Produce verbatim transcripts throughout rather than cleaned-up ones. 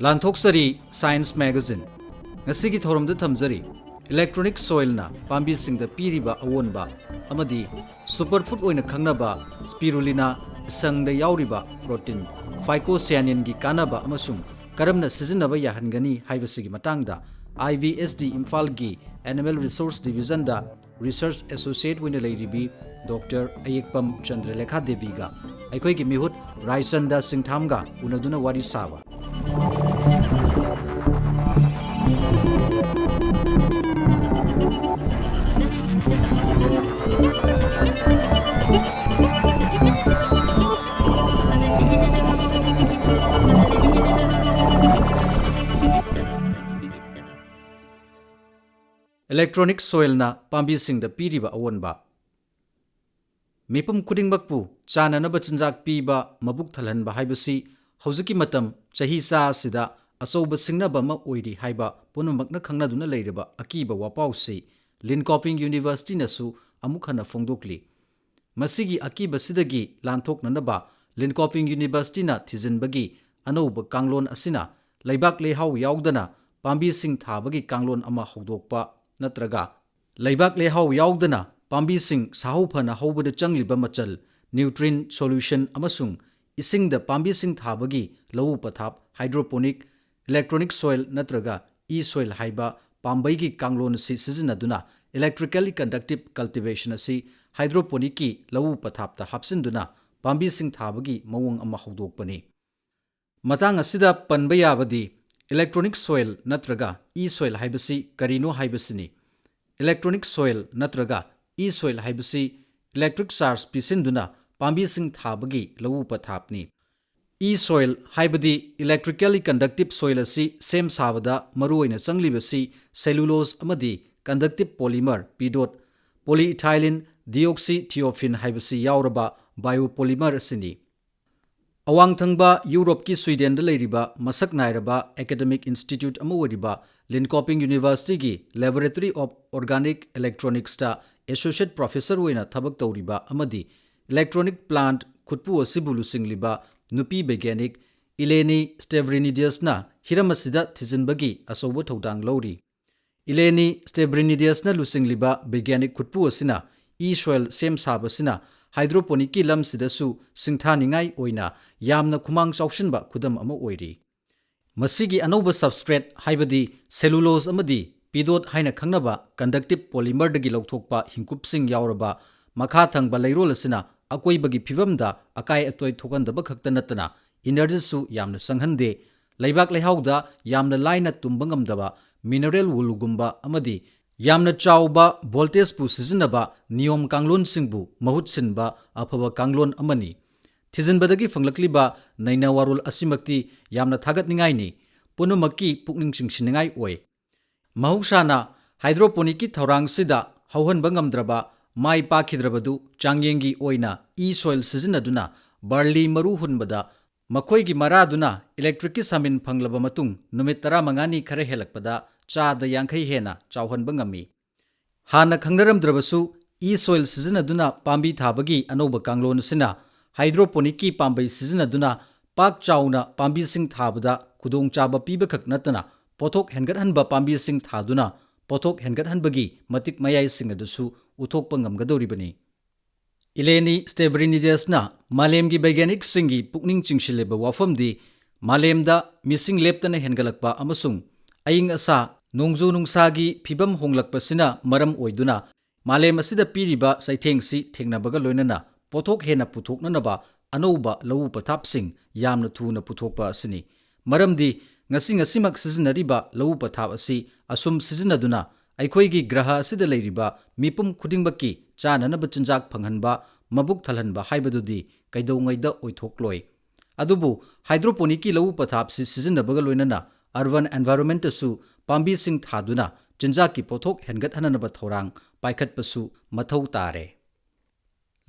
ꯂꯥꯟꯊꯣꯛꯆꯔꯤ Science Magazine꯫ ꯉꯁꯤꯒꯤ ꯊꯧꯔꯝꯗ ꯊꯝꯖꯔꯤ, electronic soilꯅ ꯄꯥꯝꯕꯤꯁꯤꯡꯗ ꯄꯤꯔꯤꯕ ꯑꯑꯣꯟꯕ ꯑꯃꯗꯤ superfood ꯑꯣꯏꯅ ꯈꯪꯅꯕ spirulina ꯁꯪꯗ ꯌꯥꯎꯔꯤꯕ protein phycocyaninꯒꯤ ꯀꯥꯟꯅꯕ ꯑꯃꯁꯨꯡ ꯀꯔꯝꯅ ꯁꯤꯖꯤꯟꯅꯕ ꯌꯥꯍꯟꯒꯅꯤ ꯍꯥꯏꯕꯁꯤꯒꯤ ꯃꯇꯥꯡꯗ I V S D ꯏꯝꯐꯥꯜꯒꯤ Animal Resource Divisionꯗ Research Associate ꯑꯣꯏꯅ ꯂꯩꯔꯤꯕꯤ Doctor ꯑꯌꯦꯛꯄꯝ ꯆꯟꯗ꯭ꯔꯂꯦꯈꯥ ꯗꯦꯕꯤꯒ ꯑꯩꯈꯣꯏꯒꯤ ꯃꯤꯍꯨꯠ ꯔꯥꯏꯆꯟꯗ ꯁꯤꯡꯊꯥꯝꯒ ꯎꯅꯗꯨꯅ ꯋꯥꯔꯤ ꯁꯥꯕ꯫ Electronic soilꯅ ꯄꯥꯝꯕꯤꯁꯤꯡꯗ ꯄꯤꯔꯤꯕ ꯑꯑꯣꯟꯕ꯫ ꯃꯤꯄꯨꯝ ꯈꯨꯗꯤꯡꯃꯛꯄꯨ ꯆꯥꯅꯅꯕ ꯆꯤꯟꯖꯥꯛ ꯄꯤꯕ, ꯃꯕꯨꯛ ꯊꯜꯍꯟꯕ ꯍꯥꯏꯕꯁꯤ ꯍꯧꯖꯤꯛꯀꯤ ꯃꯇꯝ ꯆꯍꯤ ꯆꯥ ꯑꯁꯤꯗ ꯑꯆꯧꯕ ꯁꯤꯡꯅꯕ ꯑꯃ ꯑꯣꯏꯔꯤ ꯍꯥꯏꯕ ꯄꯨꯝꯅꯃꯛꯅ ꯈꯪꯅꯗꯨꯅ ꯂꯩꯔꯕ ꯑꯀꯤꯕ ꯋꯥꯄꯥꯎꯁꯤ Linköping Universityꯅꯁꯨ ꯑꯃꯨꯛ ꯍꯟꯅ ꯐꯣꯡꯗꯣꯛꯂꯤ꯫ ꯃꯁꯤꯒꯤ ꯑꯀꯤꯕꯁꯤꯗꯒꯤ ꯂꯥꯟꯊꯣꯛꯅꯅꯕ Linköping Universityꯅ ꯊꯤꯖꯤꯟꯕꯒꯤ ꯑꯅꯧꯕ ꯀꯥꯡꯂꯣꯟ ꯑꯁꯤꯅ ꯂꯩꯕꯥꯛ ꯂꯩꯍꯥꯎ ꯌꯥꯎꯗꯅ ꯄꯥꯝꯕꯤꯁꯤꯡ ꯊꯥꯕꯒꯤ ꯀꯥꯡꯂꯣꯟ ꯑꯃ ꯍꯧꯗꯣꯛꯄ ꯅꯠꯇ꯭ꯔꯒ ꯂꯩꯕꯥꯛ ꯂꯩꯍꯥꯎ ꯌꯥꯎꯗꯅ ꯄꯥꯝꯕꯤꯁꯤꯡ ꯁꯥꯍꯧ ꯐꯅ ꯍꯧꯕꯗ ꯆꯪꯂꯤꯕ ꯃꯆꯜ, nutrient solution ꯑꯃꯁꯨꯡ ꯏꯁꯤꯡꯗ ꯄꯥꯝꯕꯤꯁꯤꯡ ꯊꯥꯕꯒꯤ ꯂꯧꯎ ꯄꯊꯥꯞ, hydroponic, electronic soil ꯅꯠꯇ꯭ꯔꯒ e-soil ꯍꯥꯏꯕ ꯄꯥꯝꯕꯩꯒꯤ ꯀꯥꯡꯂꯣꯟ ꯑꯁꯤ ꯁꯤꯖꯤꯟꯅꯗꯨꯅ electrically conductive cultivation ꯑꯁꯤ hydroponicꯀꯤ ꯂꯧꯎ ꯄꯊꯥꯞꯇ ꯍꯥꯞꯆꯤꯟꯗꯨꯅ ꯄꯥꯝꯕꯤꯁꯤꯡ ꯊꯥꯕꯒꯤ ꯃꯑꯣꯡ ꯑꯃ ꯍꯧꯗꯣꯛꯄꯅꯤ꯫ ꯃꯇꯥꯡ ꯑꯁꯤꯗ ꯄꯟꯕ ꯌꯥꯕꯗꯤ electronic soil ꯅꯠꯇ꯭ꯔꯒ e-soil ꯍꯥꯏꯕꯁꯤ ꯀꯔꯤꯅꯣ ꯍꯥꯏꯕꯁꯤꯅꯤ꯫ Electronic soil ꯅꯠꯇ꯭ꯔꯒ e-soil ꯍꯥꯏꯕꯁꯤ electric charge ꯄꯤꯁꯤꯟꯗꯨꯅ ꯄꯥꯝꯕꯤꯁꯤꯡ ꯊꯥꯕꯒꯤ ꯂꯧꯎ ꯄꯊꯥꯞꯅꯤ꯫ E-soil ꯍꯥꯏꯕꯗꯤ electrically conductive soil ꯑꯁꯤ ꯁꯦꯝ ꯁꯥꯕꯗ ꯃꯔꯨꯑꯣꯏꯅ ꯆꯪꯂꯤꯕꯁꯤ cellulose ꯑꯃꯗꯤ conductive polymer, ꯄꯤꯗꯣꯠ, polyethylene dioxythiophene ꯍꯥꯏꯕꯁꯤ ꯌꯥꯎꯔꯕ biopolymer ꯑꯁꯤꯅꯤ꯫ ꯑꯋꯥꯡ ꯊꯪꯕ ꯌꯨꯔꯣꯞꯀꯤ ꯁ꯭ꯋꯤꯗꯦꯟꯗ ꯂꯩꯔꯤꯕ ꯃꯁꯛ ꯅꯥꯏꯔꯕ academic institute ꯑꯃ ꯑꯣꯏꯔꯤꯕ Linköping Universityꯒꯤ Laboratory of Organic Electronicsꯇ associate professor ꯑꯣꯏꯅ ꯊꯕꯛ ꯇꯧꯔꯤꯕ ꯑꯃꯗꯤ electronic plant ꯈꯨꯠꯄꯨ ꯑꯁꯤꯕꯨ ꯂꯨꯆꯤꯡꯂꯤꯕ ꯅꯨꯄꯤ ꯕꯩꯒ꯭ꯌꯥꯅꯤꯛ ꯏꯂꯦꯅꯤ ꯁ꯭ꯇꯦꯕ꯭ꯔꯤꯅꯤꯗꯤꯌꯁꯅ ꯍꯤꯔꯝ ꯑꯁꯤꯗ ꯊꯤꯖꯤꯟꯕꯒꯤ ꯑꯆꯧꯕ ꯊꯧꯗꯥꯡ ꯂꯧꯔꯤ꯫ ꯏꯂꯦꯅꯤ ꯁ꯭ꯇꯦꯕ꯭ꯔꯤꯅꯤꯗꯤꯌꯁꯅ ꯂꯨꯆꯤꯡꯂꯤꯕ ꯕꯩꯒ꯭ꯌꯥꯅꯤꯛ ꯈꯨꯠꯄꯨ ꯑꯁꯤꯅ e-soil ꯁꯦꯝ ꯁꯥꯕꯁꯤꯅ ꯍꯥꯏꯗ꯭ꯔꯣꯄꯣꯅꯤꯛꯀꯤ ꯂꯝꯁꯤꯗꯁꯨ ꯁꯤꯡꯊꯥꯅꯤꯡꯉꯥꯏ ꯑꯣꯏꯅ ꯌꯥꯝꯅ ꯈꯨꯃꯥꯡ ꯆꯥꯎꯁꯤꯟꯕ ꯈꯨꯗꯝ ꯑꯃ ꯑꯣꯏꯔꯤ꯫ ꯃꯁꯤꯒꯤ ꯑꯅꯧꯕ substrate, ꯍꯥꯏꯕꯗꯤ cellulose ꯑꯃꯗꯤ ꯄꯤꯗꯣꯠ ꯍꯥꯏꯅ ꯈꯪꯅꯕ conductive polymerꯗꯒꯤ ꯂꯧꯊꯣꯛꯄ ꯍꯤꯡꯀꯨꯞꯁꯤꯡ ꯌꯥꯎꯔꯕ ꯃꯈꯥ ꯊꯪꯕ ꯂꯩꯔꯣꯜ ꯑꯁꯤꯅ ꯑꯀꯣꯏꯕꯒꯤ ꯐꯤꯕꯝꯗ ꯑꯀꯥꯏ ꯑꯇꯣꯏ ꯊꯣꯛꯍꯟꯗꯕ ꯈꯛꯇ ꯅꯠꯇꯅ energyꯁꯨ ꯌꯥꯝꯅ ꯆꯪꯍꯟꯗꯦ꯫ ꯂꯩꯕꯥꯛ ꯂꯩꯍꯥꯎꯗ ꯌꯥꯝꯅ ꯂꯥꯏꯅ ꯇꯨꯝꯕ ꯉꯝꯗꯕ mineral woolꯒꯨꯝꯕ ꯑꯃꯗꯤ ꯌꯥꯝꯅ ꯆꯥꯎꯕ voltageꯄꯨ ꯁꯤꯖꯤꯟꯅꯕ ꯅꯤꯌꯣꯝ ꯀꯥꯡꯂꯣꯟꯁꯤꯡꯕꯨ ꯃꯍꯨꯠ ꯁꯤꯟꯕ ꯑꯐꯕ ꯀꯥꯡꯂꯣꯟ ꯑꯃꯅꯤ꯫ ꯊꯤꯖꯤꯟꯕꯗꯒꯤ ꯐꯪꯂꯛꯂꯤꯕ ꯅꯩꯅ ꯋꯥꯔꯣꯜ ꯑꯁꯤꯃꯛꯇꯤ ꯌꯥꯝꯅ ꯊꯥꯒꯠꯅꯤꯡꯉꯥꯏꯅꯤ, ꯄꯨꯝꯅꯃꯛꯀꯤ ꯄꯨꯛꯅꯤꯡ ꯆꯤꯡꯁꯤꯟꯅꯤꯡꯉꯥꯏ ꯑꯣꯏ꯫ ꯃꯍꯧꯁꯥꯅ ꯍꯥꯏꯗ꯭ꯔꯣꯄꯣꯅꯤꯛꯀꯤ ꯊꯧꯔꯥꯡꯁꯤꯗ ꯍꯧꯍꯟꯕ ꯉꯝꯗ꯭ꯔꯕ, ꯃꯥꯏ ꯄꯥꯛꯈꯤꯗ꯭ꯔꯕꯗꯨ ꯆꯥꯡꯌꯦꯡꯒꯤ ꯑꯣꯏꯅ e-soil ꯁꯤꯖꯤꯟꯅꯗꯨꯅ ꯕꯥꯔꯂꯤ ꯃꯔꯨ ꯍꯨꯟꯕꯗ ꯃꯈꯣꯏꯒꯤ ꯃꯔꯥꯗꯨꯅ electricꯀꯤ ꯁꯥꯃꯤꯟ ꯐꯪꯂꯕ ꯃꯇꯨꯡ ꯅꯨꯃꯤꯠ ꯇꯔꯥꯃꯉꯥꯅꯤ ꯈꯔ ꯍꯦꯜꯂꯛꯄꯗ ꯆꯥꯗ ꯌꯥꯡꯈꯩ ꯍꯦꯟꯅ ꯆꯥꯎꯍꯟꯕ ꯉꯝꯃꯤ꯫ ꯍꯥꯟꯅ ꯈꯪꯅꯔꯝꯗ꯭ꯔꯕꯁꯨ e-soil ꯁꯤꯖꯤꯟꯅꯗꯨꯅ ꯄꯥꯝꯕꯤ ꯊꯥꯕꯒꯤ ꯑꯅꯧꯕ ꯀꯥꯡꯂꯣꯟ ꯑꯁꯤꯅ ꯍꯥꯏꯗ꯭ꯔꯣꯄꯣꯅꯤꯛꯀꯤ ꯄꯥꯝꯕꯩ ꯁꯤꯖꯤꯟꯅꯗꯨꯅ ꯄꯥꯛ ꯆꯥꯎꯅ ꯄꯥꯝꯕꯤꯁꯤꯡ ꯊꯥꯕꯗ ꯈꯨꯗꯣꯡꯆꯥꯕ ꯄꯤꯕꯈꯛ ꯅꯠꯇꯅ ꯄꯣꯠꯊꯣꯛ ꯍꯦꯟꯒꯠꯍꯟꯕ ꯄꯥꯝꯕꯤꯁꯤꯡ ꯊꯥꯗꯨꯅ ꯄꯣꯠꯊꯣꯛ ꯍꯦꯟꯒꯠꯍꯟꯕꯒꯤ ꯃꯇꯤꯛ ꯃꯌꯥꯏꯁꯤꯡ ꯑꯗꯨꯁꯨ ꯎꯠꯊꯣꯛꯄ ꯉꯝꯒꯗꯧꯔꯤꯕꯅꯤ꯫ ꯏꯂꯦꯅꯤ ꯁ꯭ꯇꯦꯕ꯭ꯔꯤꯅꯤꯗꯤꯌꯁꯅ ꯃꯥꯂꯦꯝꯒꯤ ꯕꯩꯒ꯭ꯌꯥꯅꯤꯛꯁꯤꯡꯒꯤ ꯄꯨꯛꯅꯤꯡ ꯆꯤꯡꯁꯤꯜꯂꯤꯕ ꯋꯥꯐꯝꯗꯤ ꯃꯥꯂꯦꯝꯗ ꯃꯤꯁꯤꯡ ꯂꯦꯞꯇꯅ ꯍꯦꯟꯒꯠꯂꯛꯄ ꯑꯃꯁꯨꯡ ꯑꯏꯪ ꯑꯁꯥ, ꯅꯣꯡꯖꯨ ꯅꯨꯡꯁꯥꯒꯤ ꯐꯤꯕꯝ ꯍꯣꯡꯂꯛꯄꯁꯤꯅ ꯃꯔꯝ ꯑꯣꯏꯗꯨꯅ ꯃꯥꯂꯦꯝ ꯑꯁꯤꯗ ꯄꯤꯔꯤꯕ ꯆꯩꯊꯦꯡꯁꯤ ꯊꯦꯡꯅꯕꯒ ꯂꯣꯏꯅꯅ ꯄꯣꯠꯊꯣꯛ ꯍꯦꯟꯅ ꯄꯨꯊꯣꯛꯅꯅꯕ ꯑꯅꯧꯕ ꯂꯧꯎ ꯄꯊꯥꯞꯁꯤꯡ ꯌꯥꯝꯅ ꯊꯨꯅ ꯄꯨꯊꯣꯛꯄ ꯑꯁꯤꯅꯤ꯫ ꯃꯔꯝꯗꯤ ꯉꯁꯤ ꯉꯁꯤꯃꯛ ꯁꯤꯖꯤꯟꯅꯔꯤꯕ ꯂꯧꯎ ꯄꯊꯥꯞ ꯑꯁꯤ ꯑꯁꯨꯝ ꯁꯤꯖꯤꯟꯅꯗꯨꯅ ꯑꯩꯈꯣꯏꯒꯤ ꯒ꯭ꯔꯍ ꯑꯁꯤꯗ ꯂꯩꯔꯤꯕ ꯃꯤꯄꯨꯝ ꯈꯨꯗꯤꯡꯃꯛꯀꯤ ꯆꯥꯅꯅꯕ ꯆꯤꯟꯖꯥꯛ ꯐꯪꯍꯟꯕ, ꯃꯕꯨꯛ ꯊꯜꯍꯟꯕ ꯍꯥꯏꯕꯗꯨꯗꯤ ꯀꯩꯗꯧꯉꯩꯗ ꯑꯣꯏꯊꯣꯛꯂꯣꯏ꯫ ꯑꯗꯨꯕꯨ ꯍꯥꯏꯗ꯭ꯔꯣꯄꯣꯅꯤꯛꯀꯤ ꯂꯧꯎ ꯄꯊꯥꯞꯁꯤ ꯁꯤꯖꯤꯟꯅꯕꯒ ꯂꯣꯏꯅꯅ urban environmentꯇꯁꯨ ꯄꯥꯝꯕꯤꯁꯤꯡ ꯊꯥꯗꯨꯅ ꯆꯤꯟꯖꯥꯛꯀꯤ ꯄꯣꯠꯊꯣꯛ ꯍꯦꯟꯒꯠꯍꯟꯅꯕ ꯊꯧꯔꯥꯡ ꯄꯥꯏꯈꯠꯄꯁꯨ ꯃꯊꯧ ꯇꯥꯔꯦ꯫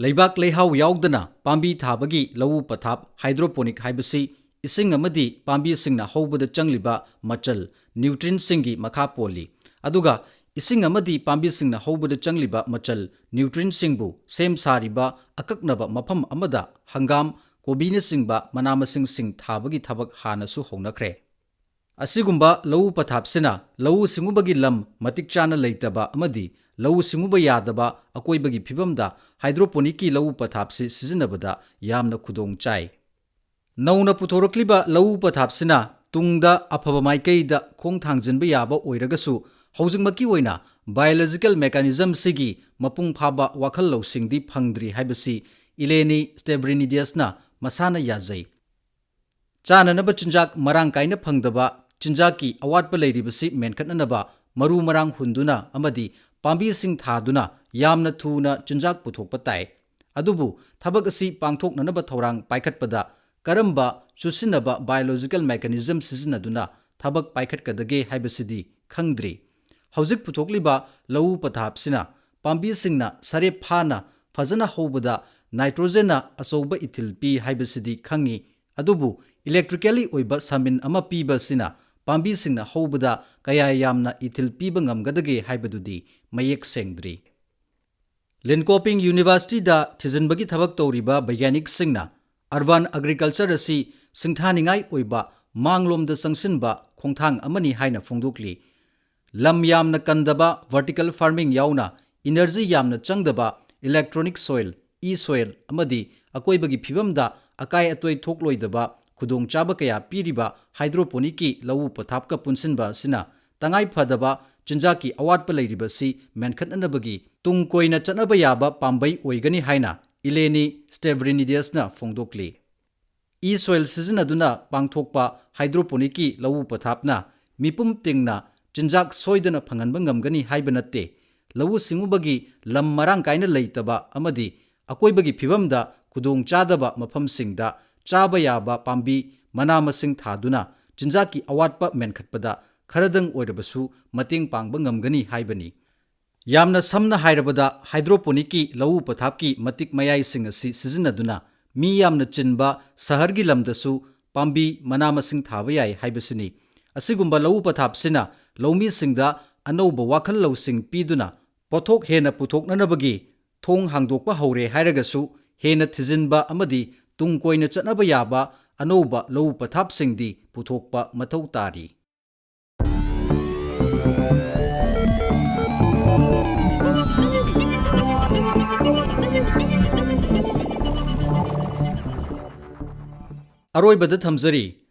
ꯂꯩꯕꯥꯛ ꯂꯩꯍꯥꯎ ꯌꯥꯎꯗꯅ ꯄꯥꯝꯕꯤ ꯊꯥꯕꯒꯤ ꯂꯧꯎ ꯄꯊꯥꯞ ꯍꯥꯏꯗ꯭ꯔꯣꯄꯣꯅꯤꯛ ꯍꯥꯏꯕꯁꯤ ꯏꯁꯤꯡ ꯑꯃꯗꯤ ꯄꯥꯝꯕꯤꯁꯤꯡꯅ ꯍꯧꯕꯗ ꯆꯪꯂꯤꯕ ꯃꯆꯜ, nutrientꯁꯤꯡꯒꯤ ꯃꯈꯥ ꯄꯣꯜꯂꯤ꯫ ꯑꯗꯨꯒ ꯏꯁꯤꯡ ꯑꯃꯗꯤ ꯄꯥꯝꯕꯤꯁꯤꯡꯅ ꯍꯧꯕꯗ ꯆꯪꯂꯤꯕ ꯃꯆꯜ, nutrientꯁꯤꯡꯕꯨ ꯁꯦꯝ ꯁꯥꯔꯤꯕ ꯑꯀꯛꯅꯕ ꯃꯐꯝ ꯑꯃꯗ ꯍꯪꯒꯥꯝ, ꯀꯣꯕꯤꯅꯆꯤꯡꯕ ꯃꯅꯥ ꯃꯁꯤꯡꯁꯤꯡ ꯊꯥꯕꯒꯤ ꯊꯕꯛ ꯍꯥꯟꯅꯁꯨ ꯍꯧꯅꯈ꯭ꯔꯦ꯫ ꯑꯁꯤꯒꯨꯝꯕ ꯂꯧꯎ ꯄꯊꯥꯞꯁꯤꯅ ꯂꯧꯎ ꯁꯤꯡꯎꯕꯒꯤ ꯂꯝ ꯃꯇꯤꯛ ꯆꯥꯅ ꯂꯩꯇꯕ ꯑꯃꯗꯤ ꯂꯧꯎ ꯁꯤꯡꯎꯕ ꯌꯥꯗꯕ ꯑꯀꯣꯏꯕꯒꯤ ꯐꯤꯕꯝꯗ hydroponicꯀꯤ ꯂꯧꯎ ꯄꯊꯥꯞꯁꯤ ꯁꯤꯖꯤꯟꯅꯕꯗ ꯌꯥꯝꯅ ꯈꯨꯗꯣꯡ ꯆꯥꯏ꯫ ꯅꯧꯅ ꯄꯨꯊꯣꯔꯛꯂꯤꯕ ꯂꯧꯎ ꯄꯊꯥꯞꯁꯤꯅ ꯇꯨꯡꯗ ꯑꯐꯕ ꯃꯥꯏꯀꯩꯗ ꯈꯣꯡ ꯊꯥꯡꯖꯤꯟꯕ ꯌꯥꯕ ꯑꯣꯏꯔꯒꯁꯨ, ꯍꯧꯖꯤꯛꯃꯛꯀꯤ ꯑꯣꯏꯅ biological mechanismꯁꯤꯒꯤ ꯃꯄꯨꯡ ꯐꯥꯕ ꯋꯥꯈꯜ ꯂꯧꯁꯤꯡꯗꯤ ꯐꯪꯗ꯭ꯔꯤ ꯍꯥꯏꯕꯁꯤ Eleni Stavrinidisꯅ ꯃꯁꯥꯅ ꯌꯥꯖꯩ꯫ ꯆꯥꯅꯅꯕ ꯆꯤꯟꯖꯥꯛ ꯃꯔꯥꯡ ꯀꯥꯏꯅ ꯐꯪꯗꯕ, ꯆꯤꯟꯖꯥꯛꯀꯤ ꯑꯋꯥꯠꯄ ꯂꯩꯔꯤꯕꯁꯤ ꯃꯦꯟꯈꯠꯅꯅꯕ ꯃꯔꯨ ꯃꯔꯥꯡ ꯍꯨꯟꯗꯨꯅ ꯑꯃꯗꯤ ꯄꯥꯝꯕꯤꯁꯤꯡ ꯊꯥꯗꯨꯅ ꯌꯥꯝꯅ ꯊꯨꯅ ꯆꯤꯟꯖꯥꯛ ꯄꯨꯊꯣꯛꯄ ꯇꯥꯏ꯫ ꯑꯗꯨꯕꯨ ꯊꯕꯛ ꯑꯁꯤ ꯄꯥꯡꯊꯣꯛꯅꯅꯕ ꯊꯧꯔꯥꯡ ꯄꯥꯏꯈꯠꯄꯗ ꯀꯔꯝꯕ ꯆꯨꯁꯤꯟꯅꯕ biological mechanism ꯁꯤꯖꯤꯟꯅꯗꯨꯅ ꯊꯕꯛ ꯄꯥꯏꯈꯠꯀꯗꯒꯦ ꯍꯥꯏꯕꯁꯤꯗꯤ ꯈꯪꯗ꯭ꯔꯤ꯫ ꯍꯧꯖꯤꯛ ꯄꯨꯊꯣꯛꯂꯤꯕ ꯂꯧꯎ ꯄꯊꯥꯞꯁꯤꯅ ꯄꯥꯝꯕꯤꯁꯤꯡꯅ ꯁꯔꯦꯞ ꯐꯥꯅ ꯐꯖꯅ ꯍꯧꯕꯗ nitrogenꯅ ꯑꯆꯧꯕ ꯏꯊꯤꯜ ꯄꯤ ꯍꯥꯏꯕꯁꯤꯗꯤ ꯈꯪꯉꯤ, ꯑꯗꯨꯕꯨ electrically ꯑꯣꯏꯕ ꯁꯥꯃꯤꯟ ꯑꯃ ꯄꯤꯕ ꯑꯁꯤꯅ ꯄꯥꯝꯕꯤꯁꯤꯡꯅ ꯍꯧꯕꯗ ꯀꯌꯥ ꯌꯥꯝꯅ ꯏꯊꯤꯜ ꯄꯤꯕ ꯉꯝꯒꯗꯒꯦ ꯍꯥꯏꯕꯗꯨꯗꯤ ꯃꯌꯦꯛ ꯁꯦꯡꯗ꯭ꯔꯤ꯫ Linköping Universityꯗ ꯊꯤꯖꯤꯟꯕꯒꯤ ꯊꯕꯛ ꯇꯧꯔꯤꯕ ꯕꯩꯒ꯭ꯌꯥꯅꯤꯛꯁꯤꯡꯅ urban agriculture ꯑꯁꯤ ꯁꯤꯡꯊꯥꯅꯤꯡꯉꯥꯏ ꯑꯣꯏꯕ ꯃꯥꯡꯂꯣꯝꯗ ꯆꯪꯁꯤꯟꯕ ꯈꯣꯡꯊꯥꯡ ꯑꯃꯅꯤ ꯍꯥꯏꯅ ꯐꯣꯡꯗꯣꯛꯂꯤ꯫ ꯂꯝ ꯌꯥꯝꯅ ꯀꯟꯗꯕ vertical farming ꯌꯥꯎꯅ energy ꯌꯥꯝꯅ ꯆꯪꯗꯕ electronic soil, e-soil ꯑꯃꯗꯤ ꯑꯀꯣꯏꯕꯒꯤ ꯐꯤꯕꯝꯗ ꯑꯀꯥꯏ ꯑꯇꯣꯏ ꯊꯣꯛꯂꯣꯏꯗꯕ ꯈꯨꯗꯣꯡꯆꯥꯕ ꯀꯌꯥ ꯄꯤꯔꯤꯕ hydroponicꯀꯤ ꯂꯧꯎ ꯄꯊꯥꯞꯀ ꯄꯨꯟꯁꯤꯟꯕ ꯑꯁꯤꯅ ꯇꯉꯥꯏ ꯐꯗꯕ ꯆꯤꯟꯖꯥꯛꯀꯤ ꯑꯋꯥꯠꯄ ꯂꯩꯔꯤꯕꯁꯤ ꯃꯦꯟꯈꯠꯅꯅꯕꯒꯤ ꯇꯨꯡ ꯀꯣꯏꯅ ꯆꯠꯅꯕ ꯌꯥꯕ ꯄꯥꯝꯕꯩ ꯑꯣꯏꯒꯅꯤ ꯍꯥꯏꯅ Eleni Stavrinidisꯅ ꯐꯣꯡꯗꯣꯛꯂꯤ꯫ E-soil ꯁꯤꯖꯤꯟꯅꯗꯨꯅ ꯄꯥꯡꯊꯣꯛꯄ hydroponicꯀꯤ ꯂꯧꯎ ꯄꯊꯥꯞꯅ ꯃꯤꯄꯨꯝ ꯇꯤꯡꯅ ꯆꯤꯟꯖꯥꯛ ꯁꯣꯏꯗꯅ ꯐꯪꯍꯟꯕ ꯉꯝꯒꯅꯤ ꯍꯥꯏꯕ ꯅꯠꯇꯦ꯫ ꯂꯧꯎ ꯁꯤꯡꯎꯕꯒꯤ ꯂꯝ ꯃꯔꯥꯡ ꯀꯥꯏꯅ ꯂꯩꯇꯕ ꯑꯃꯗꯤ ꯑꯀꯣꯏꯕꯒꯤ ꯐꯤꯕꯝꯗ ꯈꯨꯗꯣꯡ ꯆꯥꯗꯕ ꯃꯐꯝꯁꯤꯡꯗ ꯆꯥꯕ ꯌꯥꯕ ꯄꯥꯝꯕꯤ ꯃꯅꯥ ꯃꯁꯤꯡ ꯊꯥꯗꯨꯅ ꯆꯤꯟꯖꯥꯛꯀꯤ ꯑꯋꯥꯠꯄ ꯃꯦꯟꯈꯠꯄꯗ ꯈꯔꯗꯪ ꯑꯣꯏꯔꯕꯁꯨ ꯃꯇꯦꯡ ꯄꯥꯡꯕ ꯉꯝꯒꯅꯤ ꯍꯥꯏꯕꯅꯤ꯫ ꯌꯥꯝꯅ ꯁꯝꯅ ꯍꯥꯏꯔꯕꯗ, hydroponicꯀꯤ ꯂꯧꯎ ꯄꯊꯥꯞꯀꯤ ꯃꯇꯤꯛ ꯃꯌꯥꯏꯁꯤꯡ ꯑꯁꯤ ꯁꯤꯖꯤꯟꯅꯗꯨꯅ ꯃꯤ ꯌꯥꯝꯅ ꯆꯤꯟꯕ ꯁꯍꯔꯒꯤ ꯂꯝꯗꯁꯨ ꯄꯥꯝꯕꯤ ꯃꯅꯥ ꯃꯁꯤꯡ ꯊꯥꯕ ꯌꯥꯏ ꯍꯥꯏꯕꯁꯤꯅꯤ꯫ ꯑꯁꯤꯒꯨꯝꯕ ꯂꯧꯎ ꯄꯊꯥꯞꯁꯤꯅ ꯂꯧꯃꯤꯁꯤꯡꯗ ꯑꯅꯧꯕ ꯋꯥꯈꯜ ꯂꯧꯁꯤꯡ ꯄꯤꯗꯨꯅ ꯄꯣꯠꯊꯣꯛ ꯍꯦꯟꯅ ꯄꯨꯊꯣꯛꯅꯅꯕꯒꯤ ꯊꯣꯡ ꯍꯥꯡꯗꯣꯛꯄ ꯍꯧꯔꯦ ꯍꯥꯏꯔꯒꯁꯨ, ꯍꯦꯟꯅ ꯊꯤꯖꯤꯟꯕ ꯑꯃꯗꯤ ꯇꯨꯡ ꯀꯣꯏꯅ ꯆꯠꯅꯕ ꯌꯥꯕ ꯑꯅꯧꯕ ꯂꯧ ꯄꯊꯥꯞꯁꯤꯡꯗꯤ ꯄꯨꯊꯣꯛꯄ ꯃꯊꯧ ꯇꯥꯔꯤ꯫ ꯑꯔꯣꯏꯕꯗ ꯊꯝꯖꯔꯤ,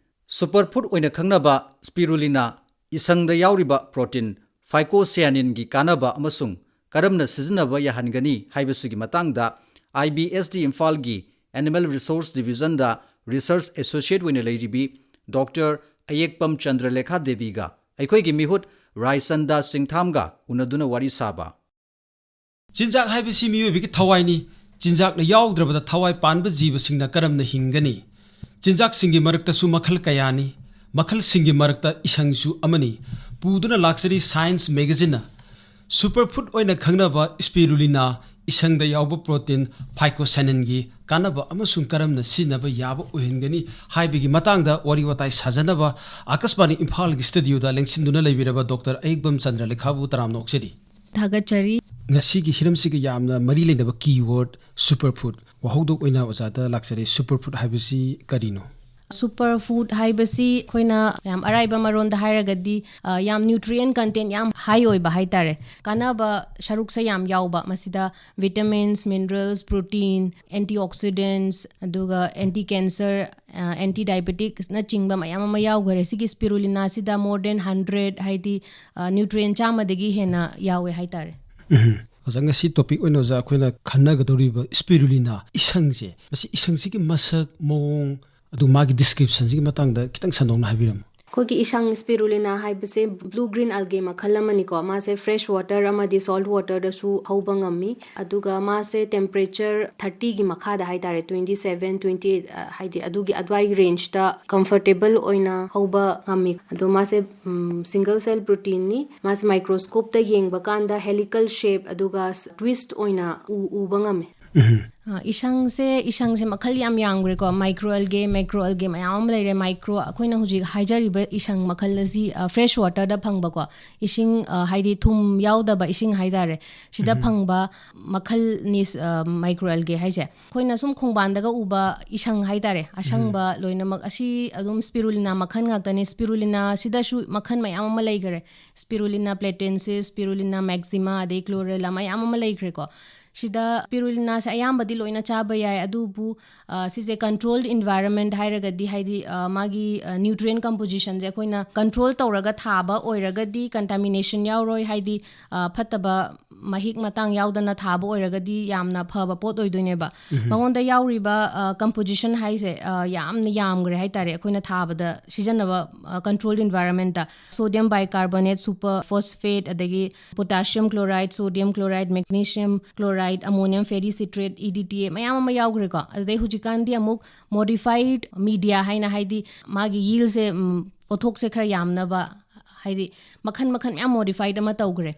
ꯁꯨꯄꯔ ꯐꯨꯗ ꯑꯣꯏꯅ ꯈꯪꯅꯕ ꯁ꯭ꯄꯤꯔꯨꯂꯤꯅꯥ, ꯏꯁꯪꯗ ꯌꯥꯎꯔꯤꯕ ꯄ꯭ꯔꯣꯇꯤꯟ ꯐꯥꯏꯀꯣꯁꯤꯌꯥꯅꯤꯟꯒꯤ ꯀꯥꯟꯅꯕ ꯑꯃꯁꯨꯡ ꯀꯔꯝꯅ ꯁꯤꯖꯤꯟꯅꯕ ꯌꯥꯍꯟꯒꯅꯤ ꯍꯥꯏꯕꯁꯤꯒꯤ ꯃꯇꯥꯡꯗ ꯑꯥꯏ ꯕꯤ ꯑꯦꯁ ꯗꯤ ꯏꯝꯐꯥꯜꯒꯤ ꯑꯦꯅꯤꯃꯦꯜ ꯔꯤꯁꯣꯔꯁ ꯗꯤꯕꯤꯖꯟꯗ ꯔꯤꯁꯔꯆ ꯑꯦꯁꯣꯁꯤꯌꯦꯠ ꯑꯣꯏꯅ ꯂꯩꯔꯤꯕꯤ ꯗꯣꯛꯇꯔ ꯑꯌꯦꯛꯄꯝ ꯆꯟꯗ꯭ꯔꯂꯦꯈꯥ ꯗꯦꯕꯤꯒ ꯑꯩꯈꯣꯏꯒꯤ ꯃꯤꯍꯨꯠ ꯔꯥꯏꯆꯟꯗ ꯁꯤꯡꯊꯥꯝꯒ ꯎꯅꯗꯨꯅ ꯋꯥꯔꯤ ꯁꯥꯕ꯫ ꯆꯤꯟꯖꯥꯛ ꯍꯥꯏꯕꯁꯤ ꯃꯤꯑꯣꯏꯕꯒꯤ ꯊꯋꯥꯏꯅꯤ꯫ ꯆꯤꯟꯖꯥꯛꯅ ꯌꯥꯎꯗ꯭ꯔꯕꯗ ꯊꯋꯥꯏ ꯄꯥꯟꯕ ꯖꯤꯕꯁꯤꯡꯅ ꯀꯔꯝꯅ ꯍꯤꯡꯒꯅꯤ? ꯆꯤꯟꯖꯥꯛꯁꯤꯡꯒꯤ ꯃꯔꯛꯇꯁꯨ ꯃꯈꯜ ꯀꯌꯥꯅꯤ꯫ ꯃꯈꯜꯁꯤꯡꯒꯤ ꯃꯔꯛꯇ ꯏꯁꯪꯁꯨ ꯑꯃꯅꯤ꯫ ꯄꯨꯗꯨꯅ ꯂꯥꯛꯆꯔꯤ ꯁꯥꯏꯟꯁ ꯃꯦꯒꯥꯖꯤꯟꯅ꯫ ꯁꯨꯄꯔ ꯐꯨꯗ ꯑꯣꯏꯅ ꯈꯪꯅꯕ ꯁ꯭ꯄꯤꯔꯨꯂꯤꯅꯥ, ꯏꯁꯪꯗ ꯌꯥꯎꯕ ꯄ꯭ꯔꯣꯇꯤꯟ ꯐꯥꯏꯀꯣꯁꯦꯅꯤꯟꯒꯤ ꯀꯥꯟꯅꯕ ꯑꯃꯁꯨꯡ ꯀꯔꯝꯅ ꯁꯤꯖꯤꯟꯅꯕ ꯌꯥꯕ ꯑꯣꯏꯍꯟꯒꯅꯤ ꯍꯥꯏꯕꯒꯤ ꯃꯇꯥꯡꯗ ꯋꯥꯔꯤ ꯋꯥꯇꯥꯏ ꯁꯥꯖꯅꯕ ꯑꯥꯀꯥꯁꯕꯥꯅꯤ ꯏꯝꯐꯥꯜꯒꯤ ꯁ꯭ꯇꯨꯗꯤꯑꯣꯗ ꯂꯦꯡꯁꯤꯟꯗꯨꯅ ꯂꯩꯕꯤꯔꯕ ꯗꯣꯛꯇꯔ ꯑꯌꯦꯛꯄꯝ ꯆꯟꯗ꯭ꯔꯂꯦꯈꯥꯕꯨ ꯇꯔꯥꯝꯅ ꯑꯣꯛꯆꯔꯤ꯫ ꯊꯥꯒꯠꯆꯔꯤ꯫ ꯉꯁꯤꯒꯤ ꯍꯤꯔꯝꯁꯤꯒ ꯌꯥꯝꯅ ꯃꯔꯤ ꯂꯩꯅꯕ ꯀꯤ ꯋꯥꯔꯗ ꯁꯨꯄꯔ ꯐꯨꯗ꯫ ꯋꯥꯍꯧꯗꯣꯛ ꯑꯣꯏꯅ ꯑꯣꯖꯥꯗ ꯂꯥꯛꯆꯔꯦ, ꯁꯨꯄꯔ ꯐꯨꯗ ꯍꯥꯏꯕꯁꯤ ꯀꯔꯤꯅꯣ? ꯁꯨꯄꯔ ꯐꯨꯗ ꯍꯥꯏꯕꯁꯤ ꯑꯩꯈꯣꯏꯅ ꯌꯥꯝ ꯑꯔꯥꯏꯕ ꯃꯔꯣꯟꯗ ꯍꯥꯏꯔꯒꯗꯤ, ꯑ, ꯌꯥꯝ ꯅ꯭ꯌꯨꯇ꯭ꯔꯤꯌꯦꯟ ꯀꯟꯇꯦꯟ ꯌꯥꯝ ꯍꯥꯏ ꯑꯣꯏꯕ ꯍꯥꯏꯇꯥꯔꯦ꯫ ꯀꯥꯟꯅꯕ ꯁꯔꯨꯛꯁꯦ ꯌꯥꯝ ꯌꯥꯎꯕ꯫ ꯃꯁꯤꯗ ꯚꯤꯇꯥꯃꯤꯟꯁ, ꯃꯤꯅꯔꯦꯜꯁ, ꯄ꯭ꯔꯣꯇꯤꯟ, ꯑꯦꯟꯇꯤ ꯑꯣꯛꯁꯤꯗꯦꯟꯠꯁ, ꯑꯗꯨꯒ ꯑꯦꯟꯇꯤ ꯀꯦꯟꯁꯔ, ꯑ, ꯑꯦꯟꯇꯤ ꯗꯥꯏꯕꯦꯇꯤꯛꯅꯆꯤꯡꯕ ꯃꯌꯥꯝ ꯑꯃ ꯌꯥꯎꯈꯔꯦ꯫ ꯁꯤꯒꯤ ꯁ꯭ꯄꯤꯔꯨꯂꯤꯅꯥꯁꯤꯗ more than hundred, ꯍꯥꯏꯗꯤ, ꯑ, ꯅ꯭ꯌꯨꯇ꯭ꯔꯤꯌꯦꯟ ꯆꯥꯝꯃꯗꯒꯤ ꯍꯦꯟꯅ ꯌꯥꯎꯋꯦ ꯍꯥꯏꯇꯥꯔꯦ꯫ ꯎꯝ꯫ ꯑꯣꯖꯥ, ꯉꯁꯤ ꯇꯣꯄꯤꯛ ꯑꯣꯏꯅ ꯑꯣꯖꯥ ꯑꯩꯈꯣꯏꯅ ꯈꯟꯅꯒꯗꯧꯔꯤꯕ ꯁ꯭ꯄꯤꯔꯨꯂꯤꯅꯥ, ꯏꯁꯪꯁꯦ, ꯃꯁꯤ ꯏꯁꯪꯁꯤꯒꯤ ꯃꯁꯛ, ꯃꯑꯣꯡ, ꯑꯗꯨ ꯃꯥꯒꯤ ꯗꯤꯁꯀ꯭ꯔꯤꯞꯁꯟꯁꯤꯒꯤ ꯃꯇꯥꯡꯗ ꯈꯤꯇꯪ ꯁꯟꯗꯣꯛꯅ ꯍꯥꯏꯕꯤꯔꯝꯃꯨ꯫ ꯑꯩꯈꯣꯏꯒꯤ ꯏꯁꯪ ꯁ꯭ꯄꯤꯔꯨꯂꯤꯅꯥ ꯍꯥꯏꯕꯁꯦ ꯕ꯭ꯂꯨ ꯒ꯭ꯔꯤꯟ ꯑꯜꯒꯦ ꯃꯈꯜ ꯑꯃꯅꯤꯀꯣ꯫ ꯃꯥꯁꯦ ꯐ꯭ꯔꯦꯁ ꯋꯥꯇꯔ ꯑꯃꯗꯤ ꯁꯣꯜꯠ ꯋꯥꯇꯔꯗꯁꯨ ꯍꯧꯕ ꯉꯝꯃꯤ꯫ ꯑꯗꯨꯒ ꯃꯥꯁꯦ ꯇꯦꯝꯄꯔꯦꯆꯔ ꯊꯥꯔꯇꯤꯒꯤ ꯃꯈꯥꯗ ꯍꯥꯏꯇꯥꯔꯦ, ꯇ꯭ꯋꯦꯟꯇꯤ ꯁꯚꯦꯟ, ꯇ꯭ꯋꯦꯟꯇꯤ ꯑꯩꯠ, ꯑ, ꯍꯥꯏꯗꯤ ꯑꯗꯨꯒꯤ ꯑꯗꯨꯋꯥꯏꯒꯤ ꯔꯦꯟꯖꯇ ꯀꯝꯐꯔꯇꯦꯕꯜ ꯑꯣꯏꯅ ꯍꯧꯕ ꯉꯝꯃꯤ꯫ ꯑꯗꯣ ꯃꯥꯁꯦ, ꯎꯝ, ꯁꯤꯡꯒꯜ ꯁꯦꯜ ꯄ꯭ꯔꯣꯇꯤꯟꯅꯤ꯫ ꯃꯥꯁꯦ ꯃꯥꯏꯀ꯭ꯔꯣꯁꯀꯣꯞꯇ ꯌꯦꯡꯕ ꯀꯥꯟꯗ ꯍꯦꯂꯤꯀꯜ ꯁꯦꯞ ꯑꯗꯨꯒ ꯁ-, ꯇ꯭ꯋꯤꯁꯠ ꯑꯣꯏꯅ ꯎ-, ꯎꯕ ꯉꯝꯃꯤ꯫ ꯎꯝ꯫ ꯑ, ꯏꯁꯪꯁꯦ ꯏꯁꯪꯁꯦ ꯃꯈꯜ ꯌꯥꯝ ꯌꯥꯝꯈ꯭ꯔꯦꯀꯣ꯫ ꯃꯥꯏꯀ꯭ꯔꯣ ꯑꯜꯒꯦ, ꯃꯦꯀ꯭ꯔꯣ ꯑꯜꯒꯦ ꯃꯌꯥꯝ ꯑꯃ ꯂꯩꯔꯦ꯫ ꯃꯥꯏꯀ꯭ꯔꯣ, ꯑꯩꯈꯣꯏꯅ ꯍꯧꯖꯤꯛ ꯍꯥꯏꯖꯔꯤꯕ ꯏꯁꯪ ꯃꯈꯜ ꯑꯁꯤ ꯐ꯭ꯔꯦꯁ ꯋꯥꯇꯔꯗ ꯐꯪꯕꯀꯣ, ꯏꯁꯤꯡ, ꯑ, ꯍꯥꯏꯗꯤ ꯊꯨꯝ ꯌꯥꯎꯗꯕ ꯏꯁꯤꯡ ꯍꯥꯏꯇꯥꯔꯦ, ꯁꯤꯗ ꯐꯪꯕ ꯃꯈꯜꯅꯤ꯫ ꯑ, ꯃꯥꯏꯀ꯭ꯔꯣ ꯑꯜꯒꯦ ꯍꯥꯏꯁꯦ ꯑꯩꯈꯣꯏꯅ ꯁꯨꯝ ꯈꯣꯡꯕꯥꯟꯗꯒ ꯎꯕ ꯏꯁꯪ ꯍꯥꯏꯇꯥꯔꯦ, ꯑꯁꯪꯕ ꯂꯣꯏꯅꯃꯛ꯫ ꯑꯁꯤ ꯑꯗꯨꯝ ꯁ꯭ꯄꯤꯔꯨꯂꯤꯅꯥ ꯃꯈꯜ ꯉꯥꯛꯇꯅꯦ꯫ ꯁ꯭ꯄꯤꯔꯨꯂꯤꯅꯥꯁꯤꯗꯁꯨ ꯃꯈꯜ ꯃꯌꯥꯝ ꯑꯃ ꯂꯩꯈꯔꯦ꯫ ꯁ꯭ꯄꯤꯔꯨꯂꯤꯅꯥ ꯄ꯭ꯂꯦꯇꯦꯟꯁꯤꯁ, ꯁ꯭ꯄꯤꯔꯨꯂꯤꯅꯥ ꯃꯦꯛꯁꯤꯃꯥ, ꯑꯗꯩ ꯀ꯭ꯂꯣꯔꯦꯂꯥ ꯃꯌꯥꯝ ꯑꯃ ꯂꯩꯈ꯭ꯔꯦꯀꯣ꯫ ꯁꯤꯗ ꯁ꯭ꯄꯤꯔꯨꯂꯤꯅꯥꯁꯦ ꯑꯌꯥꯝꯕꯗꯤ ꯂꯣꯏꯅ ꯆꯥꯕ ꯌꯥꯏ, ꯑꯗꯨꯕꯨ, ꯑ, ꯁꯤꯁꯦ ꯀꯟꯇ꯭ꯔꯣꯜ ꯏꯟꯚꯥꯏꯔꯟꯃꯦꯟꯠ ꯍꯥꯏꯔꯒꯗꯤ, ꯍꯥꯏꯗꯤ, ꯑ, ꯃꯥꯒꯤ, ꯑ, ꯅ꯭ꯌꯨꯇ꯭ꯔꯤꯌꯦꯟ ꯀꯝꯄꯣꯖꯤꯁꯟꯁꯦ ꯑꯩꯈꯣꯏꯅ ꯀꯟꯇ꯭ꯔꯣꯜ ꯇꯧꯔꯒ ꯊꯥꯕ ꯑꯣꯏꯔꯒꯗꯤ ꯀꯟꯇꯥꯃꯤꯅꯦꯁꯟ ꯌꯥꯎꯔꯣꯏ, ꯍꯥꯏꯗꯤ, ꯑ, ꯐꯠꯇꯕ ꯃꯍꯤꯛ ꯃꯇꯥꯡ ꯌꯥꯎꯗꯅ ꯊꯥꯕ ꯑꯣꯏꯔꯒꯗꯤ ꯌꯥꯝꯅ ꯐꯕ ꯄꯣꯠ ꯑꯣꯏꯗꯣꯏꯅꯦꯕ꯫ ꯃꯉꯣꯟꯗ ꯌꯥꯎꯔꯤꯕ, ꯑ, ꯀꯝꯄꯣꯖꯤꯁꯟ ꯍꯥꯏꯁꯦ, ꯑ, ꯌꯥꯝꯅ ꯌꯥꯝꯈ꯭ꯔꯦ ꯍꯥꯏꯇꯥꯔꯦ ꯑꯩꯈꯣꯏꯅ ꯊꯥꯕꯗ ꯁꯤꯖꯤꯟꯅꯕ, ꯑ, ꯀꯟꯇ꯭ꯔꯣꯜ ꯏꯟꯚꯥꯏꯔꯟꯃꯦꯟꯠꯇ꯫ ꯁꯣꯗꯤꯌꯝ ꯕꯥꯏꯀꯥꯔꯕꯣꯅꯦꯠ, ꯁꯨꯄꯔ ꯐꯣꯁꯐꯦꯠ, ꯑꯗꯒꯤ potassium chloride, sodium chloride, magnesium chloride, ammonium ferric citrate, E D T A ꯃꯌꯥꯝ ꯑꯃ ꯌꯥꯎꯈ꯭ꯔꯦꯀꯣ꯫ ꯑꯗꯨꯗꯩ ꯍꯧꯖꯤꯛꯀꯥꯟꯗꯤ ꯑꯃꯨꯛ ꯃꯣꯗꯤꯐꯥꯏꯗ ꯃꯤꯗꯤꯌꯥ ꯍꯥꯏꯅ, ꯍꯥꯏꯗꯤ ꯃꯥꯒꯤ ꯌꯤꯜꯁꯦ, ꯎꯝ, ꯄꯣꯠꯊꯣꯛꯁꯦ ꯈꯔ ꯌꯥꯝꯅꯕ, ꯍꯥꯏꯗꯤ ꯃꯈꯜ ꯃꯈꯜ ꯃꯌꯥꯝ ꯃꯣꯗꯤꯐꯥꯏꯗ ꯑꯃ ꯇꯧꯈ꯭ꯔꯦ꯫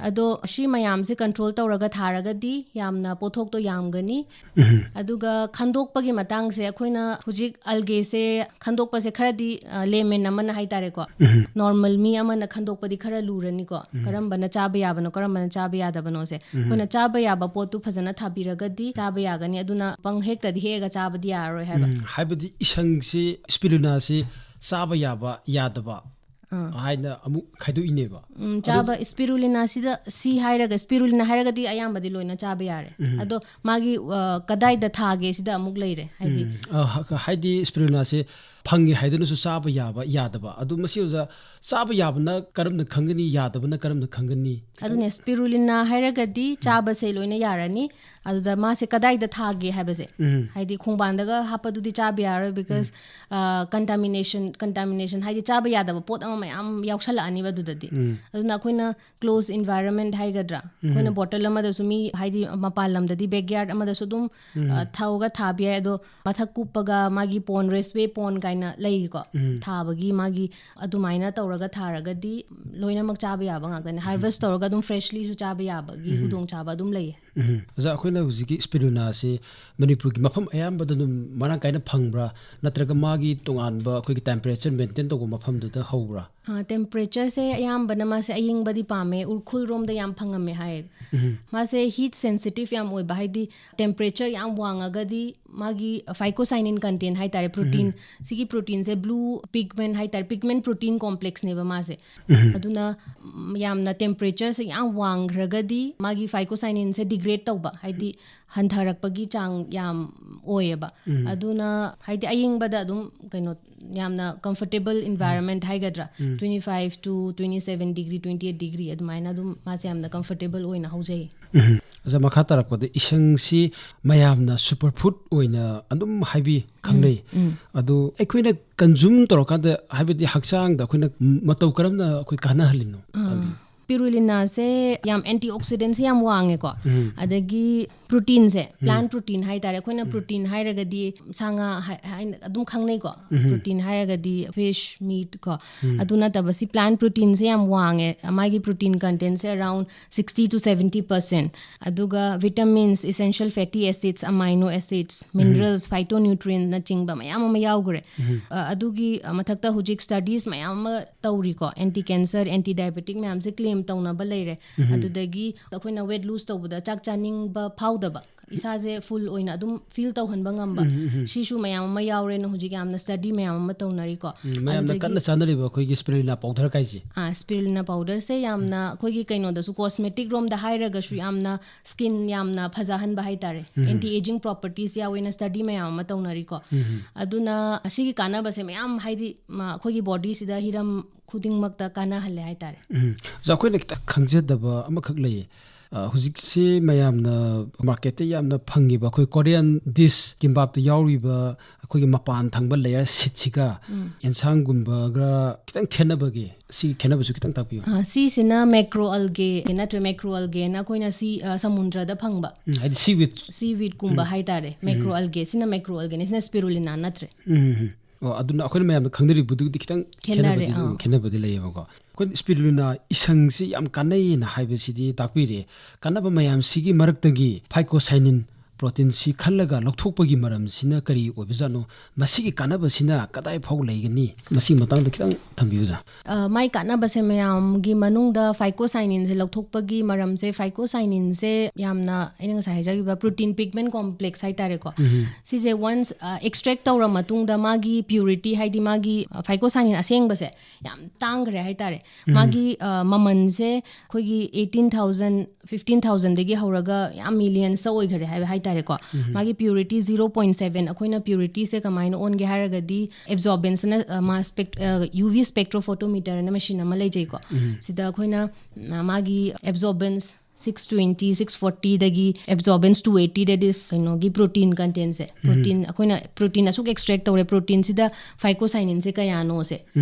ꯑꯗꯣ ꯁꯤ ꯃꯌꯥꯝꯁꯦ ꯀꯟꯇ꯭ꯔꯣꯜ ꯇꯧꯔꯒ ꯊꯥꯔꯒꯗꯤ ꯌꯥꯝꯅ ꯄꯣꯠꯊꯣꯛꯇꯣ ꯌꯥꯝꯒꯅꯤ꯫ ꯑꯗꯨꯒ ꯈꯟꯗꯣꯛꯄꯒꯤ ꯃꯇꯥꯡꯁꯦ ꯑꯩꯈꯣꯏꯅ ꯍꯧꯖꯤꯛ ꯑꯜꯒꯦꯁꯦ ꯈꯟꯗꯣꯛꯄꯁꯦ ꯈꯔꯗꯤ, ꯑ, ꯂꯦꯃꯦꯟ ꯑꯃꯅ ꯍꯥꯏꯇꯥꯔꯦꯀꯣ, ꯅꯣꯔꯃꯦꯜ ꯃꯤ ꯑꯃꯅ ꯈꯟꯗꯣꯛꯄꯗꯤ ꯈꯔ ꯂꯨꯔꯅꯤꯀꯣ, ꯀꯔꯝꯕꯅ ꯆꯥꯕ ꯌꯥꯕꯅꯣ, ꯀꯔꯝꯕꯅ ꯆꯥꯕ ꯌꯥꯗꯕꯅꯣꯁꯦ꯫ ꯑꯩꯈꯣꯏꯅ ꯆꯥꯕ ꯌꯥꯕ ꯄꯣꯠꯇꯨ ꯐꯖꯅ ꯊꯥꯕꯤꯔꯒꯗꯤ ꯆꯥꯕ ꯌꯥꯒꯅꯤ, ꯑꯗꯨꯅ ꯄꯪ ꯍꯦꯛꯇꯗꯤ ꯍꯦꯛꯑꯒ ꯆꯥꯕꯗꯤ ꯌꯥꯔꯔꯣꯏ ꯍꯥꯏꯕ꯫ ꯎꯝ, ꯍꯥꯏꯕꯗꯤ ꯏꯁꯪꯁꯤ, ꯏꯁꯄꯤꯔꯨꯂꯤꯅꯥꯁꯤ ꯆꯥꯕ ꯌꯥꯕ ꯌꯥꯗꯕ ꯍꯥꯏꯅ ꯑꯃꯨꯛ ꯈꯥꯏꯗꯣꯛꯏꯅꯦꯕ꯫ ꯎꯝ, ꯆꯥꯕ, ꯏꯁꯄꯤꯔꯨꯂꯤꯅꯥꯁꯤꯗ ꯁꯤ ꯍꯥꯏꯔꯒ, ꯏꯁꯄꯤꯔꯨꯂꯤꯅꯥ ꯍꯥꯏꯔꯒꯗꯤ ꯑꯌꯥꯝꯕꯗꯤ ꯂꯣꯏꯅ ꯆꯥꯕ ꯌꯥꯔꯦ꯫ ꯑꯗꯣ ꯃꯥꯒꯤ, ꯑ, ꯀꯗꯥꯏꯗ ꯊꯥꯒꯦ ꯁꯤꯗ ꯑꯃꯨꯛ ꯂꯩꯔꯦ, ꯍꯥꯏꯗꯤ꯫ ꯎꯝ, ꯑ, ꯍ-, ꯍꯥꯏꯗꯤ ꯏꯁꯄꯤꯔꯨꯂꯤꯅꯥꯁꯦ ꯐꯪꯉꯦ ꯍꯥꯏꯗꯨꯅꯁꯨ ꯆꯥꯕ ꯌꯥꯕ ꯌꯥꯗꯕ꯫ ꯑꯗꯨ ꯃꯁꯤ ꯑꯣꯖꯥ, ꯆꯥꯕ ꯌꯥꯕꯅ ꯀꯔꯝꯅ ꯈꯪꯒꯅꯤ, ꯌꯥꯗꯕꯅ ꯀꯔꯝꯅ ꯈꯪꯒꯅꯤ? ꯑꯗꯨꯅꯦ, ꯏꯁꯄꯤꯔꯨꯂꯤꯅꯥ ꯍꯥꯏꯔꯒꯗꯤ ꯆꯥꯕꯁꯦ ꯂꯣꯏꯅ ꯌꯥꯔꯅꯤ꯫ ꯑꯗꯨꯗ ꯃꯥꯁꯦ ꯀꯗꯥꯏꯗ ꯊꯥꯒꯦ ꯍꯥꯏꯕꯁꯦ, ꯎꯝ꯫ ꯍꯥꯏꯗꯤ ꯈꯣꯡꯕꯥꯟꯗꯒ ꯍꯥꯞꯄꯗꯨꯗꯤ ꯆꯥꯕ ꯌꯥꯔꯔꯣꯏ, because, ꯑ, ꯀꯟꯇꯥꯃꯤꯅꯦꯁꯟ, ꯀꯟꯇꯥꯃꯤꯅꯦꯁꯟ ꯍꯥꯏꯗꯤ ꯆꯥꯕ ꯌꯥꯗꯕ ꯄꯣꯠ ꯑꯃ ꯃꯌꯥꯝ ꯌꯥꯎꯁꯜꯂꯛꯑꯅꯤꯕ ꯑꯗꯨꯗꯗꯤ꯫ ꯎꯝ꯫ ꯑꯗꯨꯅ ꯑꯩꯈꯣꯏꯅ ꯀ꯭ꯂꯣꯁ ꯏꯟꯚꯥꯏꯔꯟꯃꯦꯟꯠ ꯍꯥꯏꯒꯗ꯭ꯔꯥ, ꯑꯩꯈꯣꯏꯅ ꯕꯣꯇꯜ ꯑꯃꯗꯁꯨ, ꯃꯤ ꯍꯥꯏꯗꯤ ꯃꯄꯥꯟ ꯂꯝꯗꯗꯤ ꯕꯦꯛꯌꯥꯔꯗ ꯑꯃꯗꯁꯨ ꯑꯗꯨꯝ, ꯑ, ꯊꯧꯔꯒ ꯊꯥꯕ ꯌꯥꯏ꯫ ꯑꯗꯣ ꯃꯊꯛ ꯀꯨꯞꯄꯒ ꯃꯥꯒꯤ ꯄꯣꯟ, ꯔꯦꯁꯋꯦ ꯄꯣꯟ ꯀꯥꯏꯅ ꯂꯩꯔꯤꯀꯣ, ꯎꯝ꯫ ꯊꯥꯕꯒꯤ ꯃꯥꯒꯤ, ꯑꯗꯨꯃꯥꯏꯅ ꯇꯧꯔꯒ ꯊꯥꯔꯒꯗꯤ ꯂꯣꯏꯅꯃꯛ ꯆꯥꯕ ꯌꯥꯕ ꯉꯥꯛꯇꯅꯦ꯫ ꯍꯥꯔꯚꯦꯁ ꯇꯧꯔꯒ ꯑꯗꯨꯝ ꯐ꯭ꯔꯦꯁꯂꯤꯁꯨ ꯆꯥꯕ ꯌꯥꯕꯒꯤ ꯈꯨꯗꯣꯡꯆꯥꯕ ꯑꯗꯨꯝ ꯂꯩꯌꯦ꯫ ꯑꯣꯖꯥ, ꯑꯩꯈꯣꯏꯅ ꯍꯧꯖꯤꯛꯀꯤ ꯁ꯭ꯄꯤꯔꯨꯂꯤꯅꯥꯁꯤ ꯃꯅꯤꯄꯨꯔꯒꯤ ꯃꯐꯝ ꯑꯌꯥꯝꯕꯗ ꯑꯗꯨꯝ ꯃꯔꯥꯡ ꯀꯥꯏꯅ ꯐꯪꯕ꯭ꯔꯥ, ꯅꯠꯇ꯭ꯔꯒ ꯃꯥꯒꯤ ꯇꯣꯉꯥꯟꯕ ꯑꯩꯈꯣꯏꯒꯤ temperature maintain ꯇꯧꯕ ꯃꯐꯝꯗꯨꯗ ꯍꯧꯕ꯭ꯔꯥ? ꯇꯦꯝꯄꯔꯦꯆꯔꯁꯦ ꯑꯌꯥꯝꯕꯅ ꯃꯥꯁꯦ ꯑꯌꯤꯡꯕꯗꯤ ꯄꯥꯝꯃꯦ, ꯎꯔꯈꯨꯜ ꯔꯣꯝꯗ ꯌꯥꯝ ꯐꯪꯉꯝꯃꯦ ꯍꯥꯏꯌꯦ꯫ ꯃꯥꯁꯦ heat sensitive ꯌꯥꯝ ꯑꯣꯏꯕ, ꯍꯥꯏꯗꯤ temperature ꯌꯥꯝ ꯋꯥꯡꯉꯒꯗꯤ ꯃꯥꯒꯤ phycocyanin content ꯍꯥꯏꯇꯥꯔꯦ, protein, ꯁꯤꯒꯤ proteinꯁꯦ blue pigment ꯍꯥꯏꯇꯥꯔꯦ, pigment protein complexꯅꯦꯕ ꯃꯥꯁꯦ꯫ ꯑꯗꯨꯅ ꯎꯝ, ꯌꯥꯝꯅ temperatureꯁꯦ ꯌꯥꯝ ꯋꯥꯡꯈ꯭ꯔꯒꯗꯤ ꯃꯥꯒꯤ phycocyaninꯁꯦ degrade ꯇꯧꯕ, ꯍꯥꯏꯗꯤ ꯍꯟꯊꯔꯛꯄꯒꯤ ꯆꯥꯡ ꯌꯥꯝ ꯑꯣꯏꯌꯦꯕ꯫ ꯑꯗꯨꯅ ꯍꯥꯏꯗꯤ ꯑꯌꯤꯡꯕꯗ ꯑꯗꯨꯝ ꯀꯩꯅꯣ, ꯌꯥꯝꯅ comfortable environment ꯍꯥꯏꯒꯗ꯭ꯔꯥ, twenty five to twenty seven degree, twenty eight degree ꯑꯗꯨꯃꯥꯏꯅ ꯑꯗꯨꯝ ꯃꯥꯁꯦ ꯌꯥꯝꯅ comfortable ꯑꯣꯏꯅ ꯍꯧꯖꯩ꯫ ꯑꯣꯖꯥ, ꯃꯈꯥ ꯇꯥꯔꯛꯄꯗ ꯏꯁꯪꯁꯤ ꯃꯌꯥꯝꯅ superfood ꯑꯣꯏꯅ ꯑꯗꯨꯝ ꯍꯥꯏꯕꯤ, ꯈꯪꯅꯩ꯫ ꯑꯗꯣ ꯑꯩꯈꯣꯏꯅ consume ꯇꯧꯔꯀꯥꯟꯗ, ꯍꯥꯏꯕꯗꯤ ꯍꯛꯆꯥꯡꯗ ꯑꯩꯈꯣꯏꯅ ꯃꯇꯧ ꯀꯔꯝꯅ ꯑꯩꯈꯣꯏ ꯀꯥꯟꯅꯍꯜꯂꯤꯅꯣ? ꯇꯝꯕꯤꯌꯨ꯫ Spirulinꯁꯦ ꯌꯥꯝ antioxidantꯁꯦ ꯌꯥꯝ ꯋꯥꯡꯉꯦꯀꯣ꯫ ꯑꯗꯒꯤ proteinꯁꯦ, plant protein ꯍꯥꯏꯇꯥꯔꯦ, ꯑꯩꯈꯣꯏꯅ protein ꯍꯥꯏꯔꯒꯗꯤ ꯁꯥ ꯉꯥ ꯍꯥꯏ-, ꯍꯥꯏꯅ ꯑꯗꯨꯝ ꯈꯪꯅꯩꯀꯣ꯫ Protein ꯍꯥꯏꯔꯒꯗꯤ fish, meat ꯀꯣ꯫ ꯑꯗꯨ ꯅꯠꯇꯕ ꯁꯤ plant proteinꯁꯦ ꯌꯥꯝ ꯋꯥꯡꯉꯦ, ꯃꯥꯒꯤ protein contentꯁꯦ around sixty to seventy percent꯫ ꯑꯗꯨꯒ vitamins, essential fatty acids, amino acids, minerals, phytonutrientꯅ ꯆꯤꯡꯕ ꯃꯌꯥꯝ ꯑꯃ ꯌꯥꯎꯈ꯭ꯔꯦ꯫ ꯑ, ꯑꯗꯨꯒꯤ, ꯑ, ꯃꯊꯛꯇ ꯍꯧꯖꯤꯛ studies ꯃꯌꯥꯝ ꯑꯃ ꯇꯧꯔꯤꯀꯣ, anti cancer, anti diabetic ꯃꯌꯥꯝꯁꯦ claim ꯇꯧꯅꯕ ꯂꯩꯔꯦ꯫ ꯑꯗꯨꯗꯒꯤ ꯑꯩꯈꯣꯏꯅ weight lose ꯇꯧꯕꯗ ꯆꯥꯛ ꯆꯥꯅꯤꯡꯕ ꯐꯥꯎꯗꯕ, ꯏꯁꯥꯁꯦ full ꯑꯣꯏꯅ ꯑꯗꯨꯝ feel ꯇꯧꯍꯟꯕ ꯉꯝꯕ, ꯁꯤꯁꯨ ꯃꯌꯥꯝ ꯑꯃ ꯌꯥꯎꯔꯦꯅ ꯍꯧꯖꯤꯛ ꯌꯥꯝꯅ study ꯃꯌꯥꯝ ꯑꯃ ꯇꯧꯅꯔꯤꯀꯣ꯫ ꯎꯝ, ꯃꯌꯥꯝꯅ ꯑꯗꯨꯗꯒꯤ ꯀꯟꯅ ꯆꯥꯅꯔꯤꯕ ꯑꯩꯈꯣꯏꯒꯤ spirulina powder ꯀꯥꯏꯁꯦ꯫ ꯑꯥ, spirulina powderꯁꯦ ꯌꯥꯝꯅ ꯑꯩꯈꯣꯏꯒꯤ ꯀꯩꯅꯣꯗꯁꯨ, cosmetic ꯔꯣꯝꯗ ꯍꯥꯏꯔꯒꯁꯨ, ꯌꯥꯝꯅ skin ꯌꯥꯝꯅ ꯐꯖꯍꯟꯕ ꯍꯥꯏꯇꯥꯔꯦ, anti aging properties ꯌꯥꯎꯋꯦꯅ study ꯃꯌꯥꯝ ꯑꯃ ꯇꯧꯅꯔꯤꯀꯣ꯫ ꯑꯗꯨꯅ ꯑꯁꯤꯒꯤ ꯀꯥꯟꯅꯕꯁꯦ ꯃꯌꯥꯝ, ꯍꯥꯏꯗꯤ, ꯃ-, ꯑꯩꯈꯣꯏꯒꯤ bodyꯁꯤꯗ ꯍꯤꯔꯝ ꯈꯨꯗꯤꯡꯃꯛꯇ ꯀꯥꯟꯅꯍꯜꯂꯦ ꯍꯥꯏꯇꯥꯔꯦ꯫ ꯎꯝ꯫ ꯑꯣꯖꯥ, ꯑꯩꯈꯣꯏꯅ ꯈꯤꯇꯪ ꯈꯪꯖꯗꯕ ꯑꯃꯈꯛ ꯂꯩꯌꯦ꯫ ꯑ, ꯍꯧꯖꯤꯛꯁꯤ ꯃꯌꯥꯝꯅ marketꯇ ꯌꯥꯝꯅ ꯐꯪꯉꯤꯕ ꯑꯩꯈꯣꯏ Korean dish, kimbapꯇ ꯌꯥꯎꯔꯤꯕ ꯑꯩꯈꯣꯏꯒꯤ ꯃꯄꯥꯟ ꯊꯪꯕ layer sheetꯁꯤꯒ ꯌꯦꯟꯁꯥꯡꯒꯨꯝꯕꯒ ꯈꯤꯇꯪ ꯈꯦꯠꯅꯕꯒꯤ, ꯁꯤꯒꯤ ꯈꯦꯠꯅꯕꯁꯨ ꯈꯤꯇꯪ ꯇꯥꯛꯄꯤꯌꯨ꯫ ꯑ, ꯁꯤꯁꯤꯅ macroalgae ꯅꯠꯇ꯭ꯔ, macroalgaeꯅ ꯑꯩꯈꯣꯏꯅ ꯁꯤ, ꯑ, ꯁꯃꯨꯗ꯭ꯔꯗ ꯐꯪꯕ, ꯎꯝ, ꯍꯥꯏꯗꯤ seaweed꯫ Seaweedꯀꯨꯝꯕ ꯍꯥꯏꯇꯥꯔꯦ꯫ Macroalgae, ꯁꯤꯅ macroalgaeꯅꯤ, ꯁꯤꯅ spirulina ꯅꯠꯇ꯭ꯔꯦ꯫ ꯎꯝ, ꯎꯝ, ꯎꯝ꯫ ꯑꯣ, ꯑꯗꯨꯅ ꯑꯩꯈꯣꯏꯅ ꯃꯌꯥꯝꯅ ꯈꯪꯅꯔꯤꯕꯗꯨꯗꯤ ꯈꯤꯇꯪ ꯈꯦꯠꯅꯔꯦ, ꯈꯦꯠꯅꯕꯗꯤ ꯑꯗꯨꯝ ꯑꯥ꯫ ꯈꯦꯠꯅꯕꯗꯤ ꯂꯩꯌꯦꯕꯀꯣ꯫ ꯑꯩꯈꯣꯏꯅ spirulina ꯏꯁꯪꯁꯤ ꯌꯥꯝ ꯀꯥꯟꯅꯩꯅ ꯍꯥꯏꯕꯁꯤꯗꯤ ꯇꯥꯛꯄꯤꯔꯦ꯫ ꯀꯥꯟꯅꯕ ꯃꯌꯥꯝꯁꯤꯒꯤ ꯃꯔꯛꯇꯒꯤ phycocyanin proteinꯁꯤ ꯈꯜꯂꯒ ꯂꯧꯊꯣꯛꯄꯒꯤ ꯃꯔꯝꯁꯤꯅ ꯀꯔꯤ ꯑꯣꯏꯕꯖꯥꯠꯅꯣ? ꯃꯁꯤꯒꯤ ꯀꯥꯟꯅꯕꯁꯤꯅ ꯀꯗꯥꯏ ꯐꯥꯎ ꯂꯩꯒꯅꯤ? ꯃꯁꯤꯒꯤ ꯃꯇꯥꯡꯗ ꯈꯤꯇꯪ ꯊꯝꯕꯤꯌꯨ, ꯑꯣꯖꯥ꯫ ꯑ, ꯃꯥꯏ ꯀꯥꯟꯅꯕꯁꯦ ꯃꯌꯥꯝꯒꯤ ꯃꯅꯨꯡꯗ phycocyaninꯁꯦ ꯂꯧꯊꯣꯛꯄꯒꯤ ꯃꯔꯝꯁꯦ, phycocyaninꯁꯦ ꯌꯥꯝꯅ, ꯑꯩꯅ ꯉꯁꯥꯏ ꯍꯥꯏꯖꯈꯤꯕ protein pigment complex ꯍꯥꯏꯇꯥꯔꯦꯀꯣ꯫ ꯁꯤꯁꯦ once, ꯑ, extract ꯇꯧꯔ ꯃꯇꯨꯡꯗ ꯃꯥꯒꯤ purity, ꯍꯥꯏꯗꯤ ꯃꯥꯒꯤ, ꯑ, phycocyanin ꯑꯁꯦꯡꯕꯁꯦ ꯌꯥꯝ ꯇꯥꯡꯈ꯭ꯔꯦ ꯍꯥꯏꯇꯥꯔꯦ꯫ ꯃꯥꯒꯤ, ꯑ, ꯃꯃꯜꯁꯦ ꯑꯩꯈꯣꯏꯒꯤ eighteen thousand, fifteen thousandꯗꯒꯤ ꯍꯧꯔꯒ ꯌꯥꯝ millionsꯇ ꯑꯣꯏꯈꯔꯦ ꯍꯥꯏꯕ ꯍꯥꯏꯇꯥꯔꯦꯀꯣ꯫ ꯃꯥꯒꯤ purity zero point seven, ꯑꯩꯈꯣꯏꯅ purityꯁꯦ ꯀꯃꯥꯏꯅ ꯑꯣꯟꯒꯦ ꯍꯥꯏꯔꯒꯗꯤ, absorbanceꯅ, ꯑ, ꯃꯥ spect-, ꯑ, UV spectrophotometerꯅ machine ꯑꯃ ꯂꯩꯖꯩꯀꯣ꯫ ꯁꯤꯗ ꯑꯩꯈꯣꯏꯅ, ꯑ, ꯃꯥꯒꯤ absorbance six twenty, six fortyꯗꯒꯤ absorbance two eighty, that is ꯀꯩꯅꯣꯒꯤ protein contentꯁꯦ, protein, ꯑꯩꯈꯣꯏꯅ protein ꯑꯁꯨꯛ extract ꯇꯧꯔꯦ, proteinꯁꯤꯗ phycocyaninꯁꯦ ꯀꯌꯥꯅꯣꯁꯦ,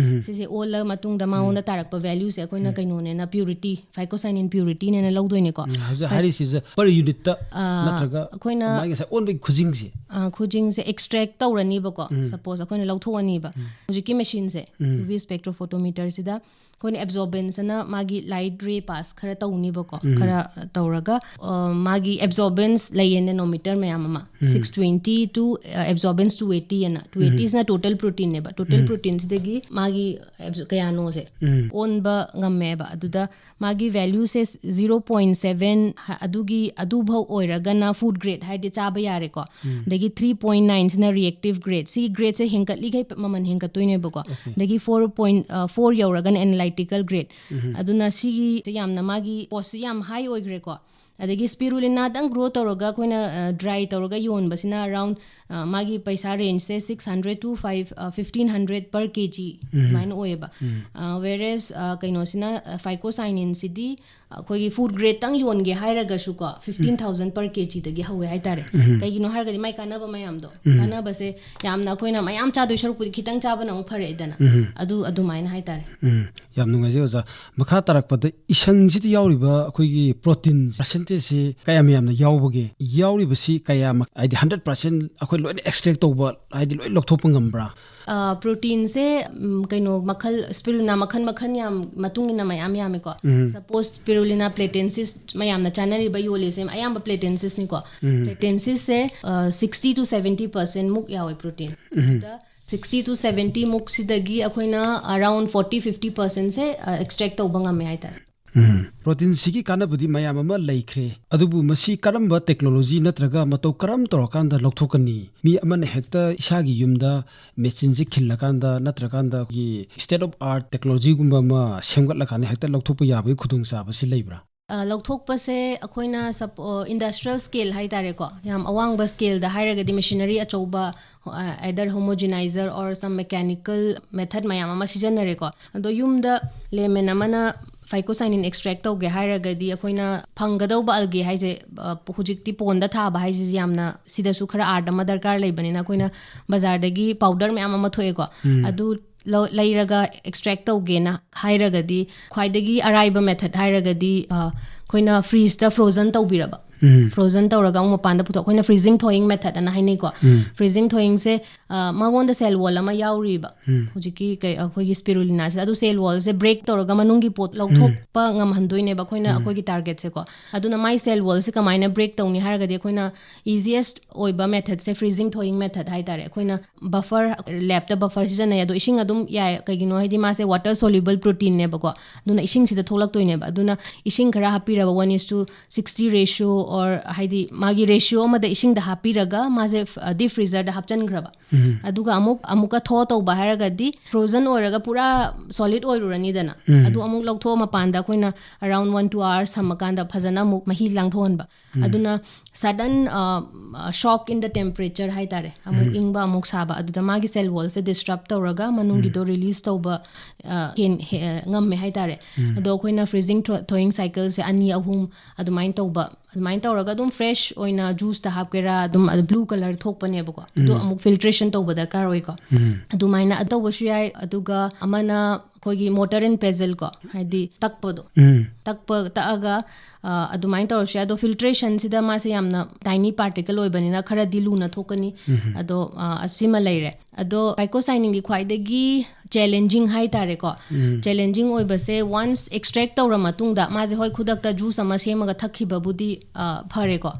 ꯁꯤꯁꯦ ꯑꯣꯜꯂ ꯃꯇꯨꯡꯗ ꯃꯉꯣꯟꯗ ꯇꯥꯔꯛꯄ valueꯁꯦ ꯑꯩꯈꯣꯏꯅ ꯀꯩꯅꯣꯅꯦꯅ, purity, phycocyanin purityꯅꯦꯅ ꯂꯧꯗꯣꯏꯅꯦꯀꯣ꯫ ꯎꯝ, ꯍꯧꯖꯤꯛ ꯍꯥꯏꯔꯤꯁꯤꯁꯦ per unitꯇ ꯑꯥ, ꯅꯠꯇ꯭ꯔꯒ ꯑꯩꯈꯣꯏꯅ ꯃꯥꯒꯤ ꯉꯁꯥꯏ ꯑꯣꯟꯕꯒꯤ ꯈꯨꯖꯤꯡꯁꯦ? ꯑ, ꯈꯨꯖꯤꯡꯁꯦ extract ꯇꯧꯔꯅꯤꯕꯀꯣ꯫ Suppose ꯑꯩꯈꯣꯏꯅ ꯂꯧꯊꯣꯛꯑꯅꯤꯕ꯫ ꯍꯧꯖꯤꯛꯀꯤ machineꯁꯦ, UV spectrophotometerꯁꯤꯗ ꯑꯩꯈꯣꯏꯅ absorbanceꯅ ꯃꯥꯒꯤ light ray pass ꯈꯔ ꯇꯧꯅꯤꯕꯀꯣ꯫ ꯈꯔ ꯇꯧꯔꯒ, ꯑ, ꯃꯥꯒꯤ absorbance ꯂꯩꯌꯦ, nanometer ꯃꯌꯥꯝ ꯑꯃ, six twenty to, ꯑ, absorbance two eighty ꯑꯅ, two eightyꯁꯤꯅ total proteinꯅꯦꯕ꯫ Total proteinꯁꯤꯗꯒꯤ ꯃꯥꯒꯤ absor-, ꯀꯌꯥꯅꯣꯁꯦ ꯑꯣꯟꯕ ꯉꯝꯃꯦꯕ꯫ ꯑꯗꯨꯗ ꯃꯥꯒꯤ valueꯁꯦ zero point seven, ꯑꯗꯨꯒꯤ, ꯑꯗꯨꯐꯥꯎ ꯑꯣꯏꯔꯒꯅ food grade ꯍꯥꯏꯗꯤ ꯆꯥꯕ ꯌꯥꯔꯦꯀꯣ꯫ ꯑꯗꯒꯤ three point nineꯁꯤꯅ reactive grade, ꯁꯤꯒꯤ gradeꯁꯦ ꯍꯦꯟꯒꯠꯂꯤꯈꯩ ꯃꯃꯜ ꯍꯦꯟꯒꯠꯇꯣꯏꯅꯦꯕꯀꯣ꯫ ꯑꯗꯒꯤ four point, ꯑ, four ꯌꯧꯔꯒꯅ analytical grade, ꯑꯗꯨꯅ ꯁꯤꯒꯤ ꯌꯥꯝꯅ ꯃꯥꯒꯤ costꯁꯤ ꯌꯥꯝ high ꯑꯣꯏꯈ꯭ꯔꯦꯀꯣ꯫ ꯑꯗꯒꯤ spirulinadꯪ grow ꯇꯧꯔꯒ ꯑꯩꯈꯣꯏꯅ, ꯑ, dry ꯇꯧꯔꯒ ꯌꯣꯟꯕꯁꯤꯅ around, ꯑ, ꯃꯥꯒꯤ ꯄꯩꯁꯥ rangeꯁꯦ six hundred to five, ꯑ, fifteen hundred per kg ꯑꯗꯨꯃꯥꯏꯅ ꯑꯣꯏꯌꯦꯕ꯫ ꯑ, whereas, ꯑ, ꯀꯩꯅꯣꯁꯤꯅ, ꯑ, phycocyaninꯁꯤꯗꯤ ꯑꯩꯈꯣꯏꯒꯤ food gradeꯇꯪ ꯌꯣꯟꯒꯦ ꯍꯥꯏꯔꯒꯁꯨꯀꯣ, fifteen thousand per kgꯗꯒꯤ ꯍꯧꯋꯦ ꯍꯥꯏꯇꯥꯔꯦ꯫ ꯀꯩꯒꯤꯅꯣ ꯍꯥꯏꯔꯒꯗꯤ ꯃꯥꯏ ꯀꯥꯟꯅꯕ ꯃꯌꯥꯝꯗꯣ, ꯀꯥꯟꯅꯕꯁꯦ ꯌꯥꯝꯅ ꯑꯩꯈꯣꯏꯅ ꯃꯌꯥꯝ ꯆꯥꯗꯣꯏ ꯁꯔꯨꯛꯄꯨꯗꯤ ꯈꯤꯇꯪ ꯆꯥꯕꯅ ꯑꯃꯨꯛ ꯐꯔꯦꯗꯅ꯫ ꯑꯗꯨ ꯑꯗꯨꯃꯥꯏꯅ ꯍꯥꯏꯇꯥꯔꯦ꯫ ꯎꯝ, ꯌꯥꯝ ꯅꯨꯡꯉꯥꯏꯖꯩ ꯑꯣꯖꯥ꯫ ꯃꯈꯥ ꯇꯥꯔꯛꯄꯗ ꯏꯁꯪꯁꯤꯗ ꯌꯥꯎꯔꯤꯕ ꯑꯩꯈꯣꯏꯒꯤ protein percentageꯁꯤ ꯀꯌꯥꯝ ꯌꯥꯝꯅ ꯌꯥꯎꯕꯒꯦ? ꯌꯥꯎꯔꯤꯕꯁꯤ ꯀꯌꯥꯝ, ꯍꯥꯏꯗꯤ hundred percent ꯑꯩꯈꯣꯏ ꯂꯣꯏꯅ ꯑꯦꯛꯁꯇ꯭ꯔꯦꯛ ꯇꯧꯕ, ꯍꯥꯏꯗꯤ ꯂꯣꯏ ꯂꯧꯊꯣꯛꯄ ꯉꯝꯕ꯭ꯔꯥ? ꯄ꯭ꯔꯣꯇꯤꯟꯁꯦ ꯀꯩꯅꯣ ꯃꯈꯜ, spirulina ꯃꯈꯜ ꯃꯈꯜ ꯌꯥꯝ ꯃꯇꯨꯡ ꯏꯟꯅ ꯃꯌꯥꯝ ꯌꯥꯝꯃꯤꯀꯣ꯫ Suppose spirulina platensis ꯃꯌꯥꯝꯅ ꯆꯥꯅꯔꯤꯕ ꯌꯣꯜꯂꯤꯁꯦ ꯑꯌꯥꯝꯕ platensis ꯅꯤꯀꯣ꯫ Platensis say sixty to seventy percent ꯃꯨꯛ ꯌꯥꯎꯋꯦ protein꯫ ꯑꯗ sixty to seventy ꯃꯨꯛꯁꯤꯗꯒꯤ ꯑꯩꯈꯣꯏꯅ around forty fifty percent ꯁꯦ extract ꯇꯧꯕ ꯉꯝꯃꯦ ꯍꯥꯏꯇꯥꯔꯦ꯫ ꯄ꯭ꯔꯣꯇꯤꯟꯁꯤꯒꯤ ꯀꯥꯟꯅꯕꯗꯤ ꯃꯌꯥꯝ ꯑꯃ ꯂꯩꯈ꯭ꯔꯦ, ꯑꯗꯨꯕꯨ ꯃꯁꯤ ꯀꯔꯝꯕ technology ꯅꯠꯇ꯭ꯔꯒ ꯃꯇꯧ ꯀꯔꯝ ꯇꯧꯔꯀꯥꯟꯗ ꯂꯧꯊꯣꯛꯀꯅꯤ? ꯃꯤ ꯑꯃꯅ ꯍꯦꯛꯇ ꯏꯁꯥꯒꯤ ꯌꯨꯝꯗ ꯃꯦꯆꯤꯟꯁꯦ ꯈꯤꯜꯂꯀꯥꯟꯗ ꯅꯠꯇ꯭ꯔꯀꯥꯟꯗ ꯑꯩꯈꯣꯏꯒꯤ state of art technology ꯒꯨꯝꯕ ꯑꯃ ꯁꯦꯝꯒꯠꯂꯀꯥꯟꯗ ꯍꯦꯛꯇ ꯂꯧꯊꯣꯛꯄ ꯌꯥꯕꯒꯤ ꯈꯨꯗꯣꯡꯆꯥꯕꯁꯤ ꯂꯩꯕ꯭ꯔꯥ? ꯂꯧꯊꯣꯛꯄꯁꯦ ꯑꯩꯈꯣꯏꯅ industrial scale ꯍꯥꯏꯇꯥꯔꯦꯀꯣ, ꯌꯥꯝ ꯑꯋꯥꯡꯕ scale ꯗ ꯍꯥꯏꯔꯒꯗꯤ machinery ꯑꯆꯧꯕ, either homogenizer or some mechanical method ꯃꯌꯥꯝ ꯑꯃ ꯁꯤꯖꯤꯟꯅꯔꯦꯀꯣ꯫ ꯑꯗꯣ ꯌꯨꯝꯗ layman ꯑꯃꯅ phycocyanin extract ꯇꯧꯒꯦ ꯍꯥꯏꯔꯒꯗꯤ ꯑꯩꯈꯣꯏꯅ ꯐꯪꯒꯗꯧꯕ algae ꯍꯥꯏꯁꯦ, ꯍꯧꯖꯤꯛꯇꯤ pond ꯗ ꯊꯥꯕ ꯍꯥꯏꯁꯤꯁꯨ ꯌꯥꯝꯅ, ꯁꯤꯗꯁꯨ ꯈꯔ art ꯑꯃ ꯗꯔꯀꯥꯔ ꯂꯩꯕꯅꯤꯅ ꯑꯩꯈꯣꯏꯅ ꯕꯖꯥꯔꯗꯒꯤ powder ꯃꯌꯥꯝ ꯑꯃ ꯊꯣꯛꯑꯦꯀꯣ꯫ ꯑꯗꯨ ꯂꯩꯔꯒ extract ꯇꯧꯒꯦꯅ ꯍꯥꯏꯔꯒꯗꯤ ꯈ꯭ꯋꯥꯏꯗꯒꯤ ꯑꯔꯥꯏꯕ method ꯍꯥꯏꯔꯒꯗꯤ ꯑꯩꯈꯣꯏꯅ freeze ꯇ frozen ꯇꯧꯕꯤꯔꯕ꯫ Frozen ꯇꯧꯔꯒ ꯑꯃꯨꯛ ꯃꯄꯥꯟꯗ ꯄꯨꯊꯣꯛ, ꯑꯩꯈꯣꯏꯅ freezing thawing method ꯑꯅ ꯍꯥꯏꯅꯩꯀꯣ꯫ Freezing thawing ꯁꯦ ꯃꯉꯣꯟꯗ cell wall ꯑꯃ ꯌꯥꯎꯔꯤꯕ, ꯍꯧꯖꯤꯛꯀꯤ ꯑꯩꯈꯣꯏꯒꯤ spirulina ꯁꯤꯗ꯫ ꯑꯗꯨ cell wall ꯁꯦ break ꯇꯧꯔꯒ ꯃꯅꯨꯡꯒꯤ ꯄꯣꯠ ꯂꯧꯊꯣꯛꯄ ꯉꯝꯍꯟꯗꯣꯏꯅꯦꯕ ꯑꯩꯈꯣꯏꯅ, ꯑꯩꯈꯣꯏꯒꯤ target ꯁꯦꯀꯣ꯫ ꯑꯗꯨꯅ ꯃꯥꯏ cell wall ꯁꯦ ꯀꯃꯥꯏꯅ break ꯇꯧꯅꯤ ꯍꯥꯏꯔꯒꯗꯤ ꯑꯩꯈꯣꯏꯅ easiest ꯑꯣꯏꯕ method ꯁꯦ freezing thawing method ꯍꯥꯏꯇꯥꯔꯦ꯫ ꯑꯩꯈꯣꯏꯅ buffer, lab ꯇ buffer ꯁꯤꯖꯤꯟꯅꯩ, ꯑꯗꯣ ꯏꯁꯤꯡ ꯑꯗꯨꯝ ꯌꯥꯏ, ꯀꯩꯒꯤꯅꯣ ꯍꯥꯏꯗꯤ ꯃꯥꯁꯦ water soluble protein ꯅꯦꯕꯀꯣ꯫ ꯑꯗꯨꯅ ꯏꯁꯤꯡꯁꯤꯗ ꯊꯣꯛꯂꯛꯇꯣꯏꯅꯦꯕ꯫ ꯑꯗꯨꯅ ꯏꯁꯤꯡ ꯈꯔ ꯍꯥꯞꯄꯤꯔꯕ, one is to sixty ratio or ꯍꯥꯏꯗꯤ ꯃꯥꯒꯤ ratio ꯑꯃꯗ ꯏꯁꯤꯡꯗ ꯍꯥꯞꯄꯤꯔꯒ ꯃꯥꯁꯦ deep freezer ꯗ ꯍꯥꯞꯆꯤꯟꯈ꯭ꯔꯕ꯫ ꯑꯗꯨꯒ ꯑꯃꯨꯛ ꯑꯃꯨꯛꯀ thaw ꯇꯧꯕ ꯍꯥꯏꯔꯒꯗꯤ frozen ꯑꯣꯏꯔꯒ ꯄꯨꯔꯥ solid ꯑꯣꯏꯔꯨꯔꯅꯤꯗꯅ꯫ ꯑꯗꯨ ꯑꯃꯨꯛ ꯂꯧꯊꯣꯛꯑ ꯃꯄꯥꯟꯗ ꯑꯩꯈꯣꯏꯅ around one two hours ꯊꯝꯃꯀꯥꯟꯗ ꯐꯖꯅ ꯑꯃꯨꯛ ꯃꯍꯤ ꯂꯥꯡꯊꯣꯛꯍꯟꯕ꯫ ꯑꯗꯨꯅ sudden shock in the temperature ꯍꯥꯏꯇꯥꯔꯦ, ꯑꯃꯨꯛ ꯏꯪꯕ ꯑꯃꯨꯛ ꯁꯥꯕ, ꯑꯗꯨꯗ ꯃꯥꯒꯤ cell wall ꯁꯦ disrupt ꯇꯧꯔꯒ ꯃꯅꯨꯡꯒꯤꯗꯣ release ꯇꯧꯕ ꯉꯝꯃꯦ ꯍꯥꯏꯇꯥꯔꯦ꯫ ꯑꯗꯣ ꯑꯩꯈꯣꯏꯅ freezing thawing cycle ꯁꯦ ꯑꯅꯤ ꯑꯍꯨꯝ ꯑꯗꯨꯃꯥꯏꯅ ꯇꯧꯕ, ꯑꯗꯨꯃꯥꯏꯅ ꯇꯧꯔꯒ ꯑꯗꯨꯝ fresh ꯑꯣꯏꯅ juice ꯇ ꯍꯥꯞꯀꯦꯔꯥ ꯑꯗꯨꯝ blue colour ꯊꯣꯛꯄꯅꯦꯕꯀꯣ꯫ ꯑꯗꯣ ꯑꯃꯨꯛ filtration ꯇꯧꯕ ꯗꯔꯀꯥꯔ ꯑꯣꯏꯀꯣ꯫ ꯑꯗꯨꯃꯥꯏꯅ ꯇꯧꯕꯁꯨ ꯌꯥꯏ꯫ ꯑꯗꯨꯒ ꯑꯃꯅ ꯑꯩꯈꯣꯏꯒꯤ mortar and pestle ꯀꯣ, ꯍꯥꯏꯗꯤ ꯇꯛꯄꯗꯣ, ꯎꯝ ꯇꯛꯄ ꯇꯛꯑꯒ ꯑ, ꯑꯗꯨꯃꯥꯏꯅ ꯇꯧꯔꯁꯨ ꯌꯥꯏ꯫ ꯑꯗꯣ ꯐꯤꯜꯇ꯭ꯔꯦꯁꯟꯁꯤꯗ ꯃꯥꯁꯦ ꯌꯥꯝꯅ ꯇꯥꯏꯅꯤ ꯄꯥꯔꯇꯤꯀꯜ ꯑꯣꯏꯕꯅꯤꯅ ꯈꯔꯗꯤ ꯂꯨꯅ ꯊꯣꯛꯀꯅꯤ꯫ ꯑꯗꯣ ꯑ, ꯑꯁꯤꯃ ꯂꯩꯔꯦ꯫ ꯑꯗꯣ ꯐꯥꯏꯀꯣꯁꯥꯏꯅꯤꯟꯒꯤ ꯈ꯭ꯋꯥꯏꯗꯒꯤ ꯆꯦꯂꯦꯟꯖꯤꯡ ꯍꯥꯏꯇꯥꯔꯦꯀꯣ, ꯆꯦꯂꯦꯟꯖꯤꯡ ꯑꯣꯏꯕꯁꯦ, ꯋꯥꯟꯁ ꯑꯦꯛꯁꯇ꯭ꯔꯦꯛ ꯇꯧꯔ ꯃꯇꯨꯡꯗ ꯃꯥꯁꯦ, ꯍꯣꯏ, ꯈꯨꯗꯛꯇ ꯖꯨꯁ ꯑꯃ ꯁꯦꯝꯃꯒ ꯊꯛꯈꯤꯕꯕꯨꯗꯤ ꯑ, ꯐꯔꯦꯀꯣ꯫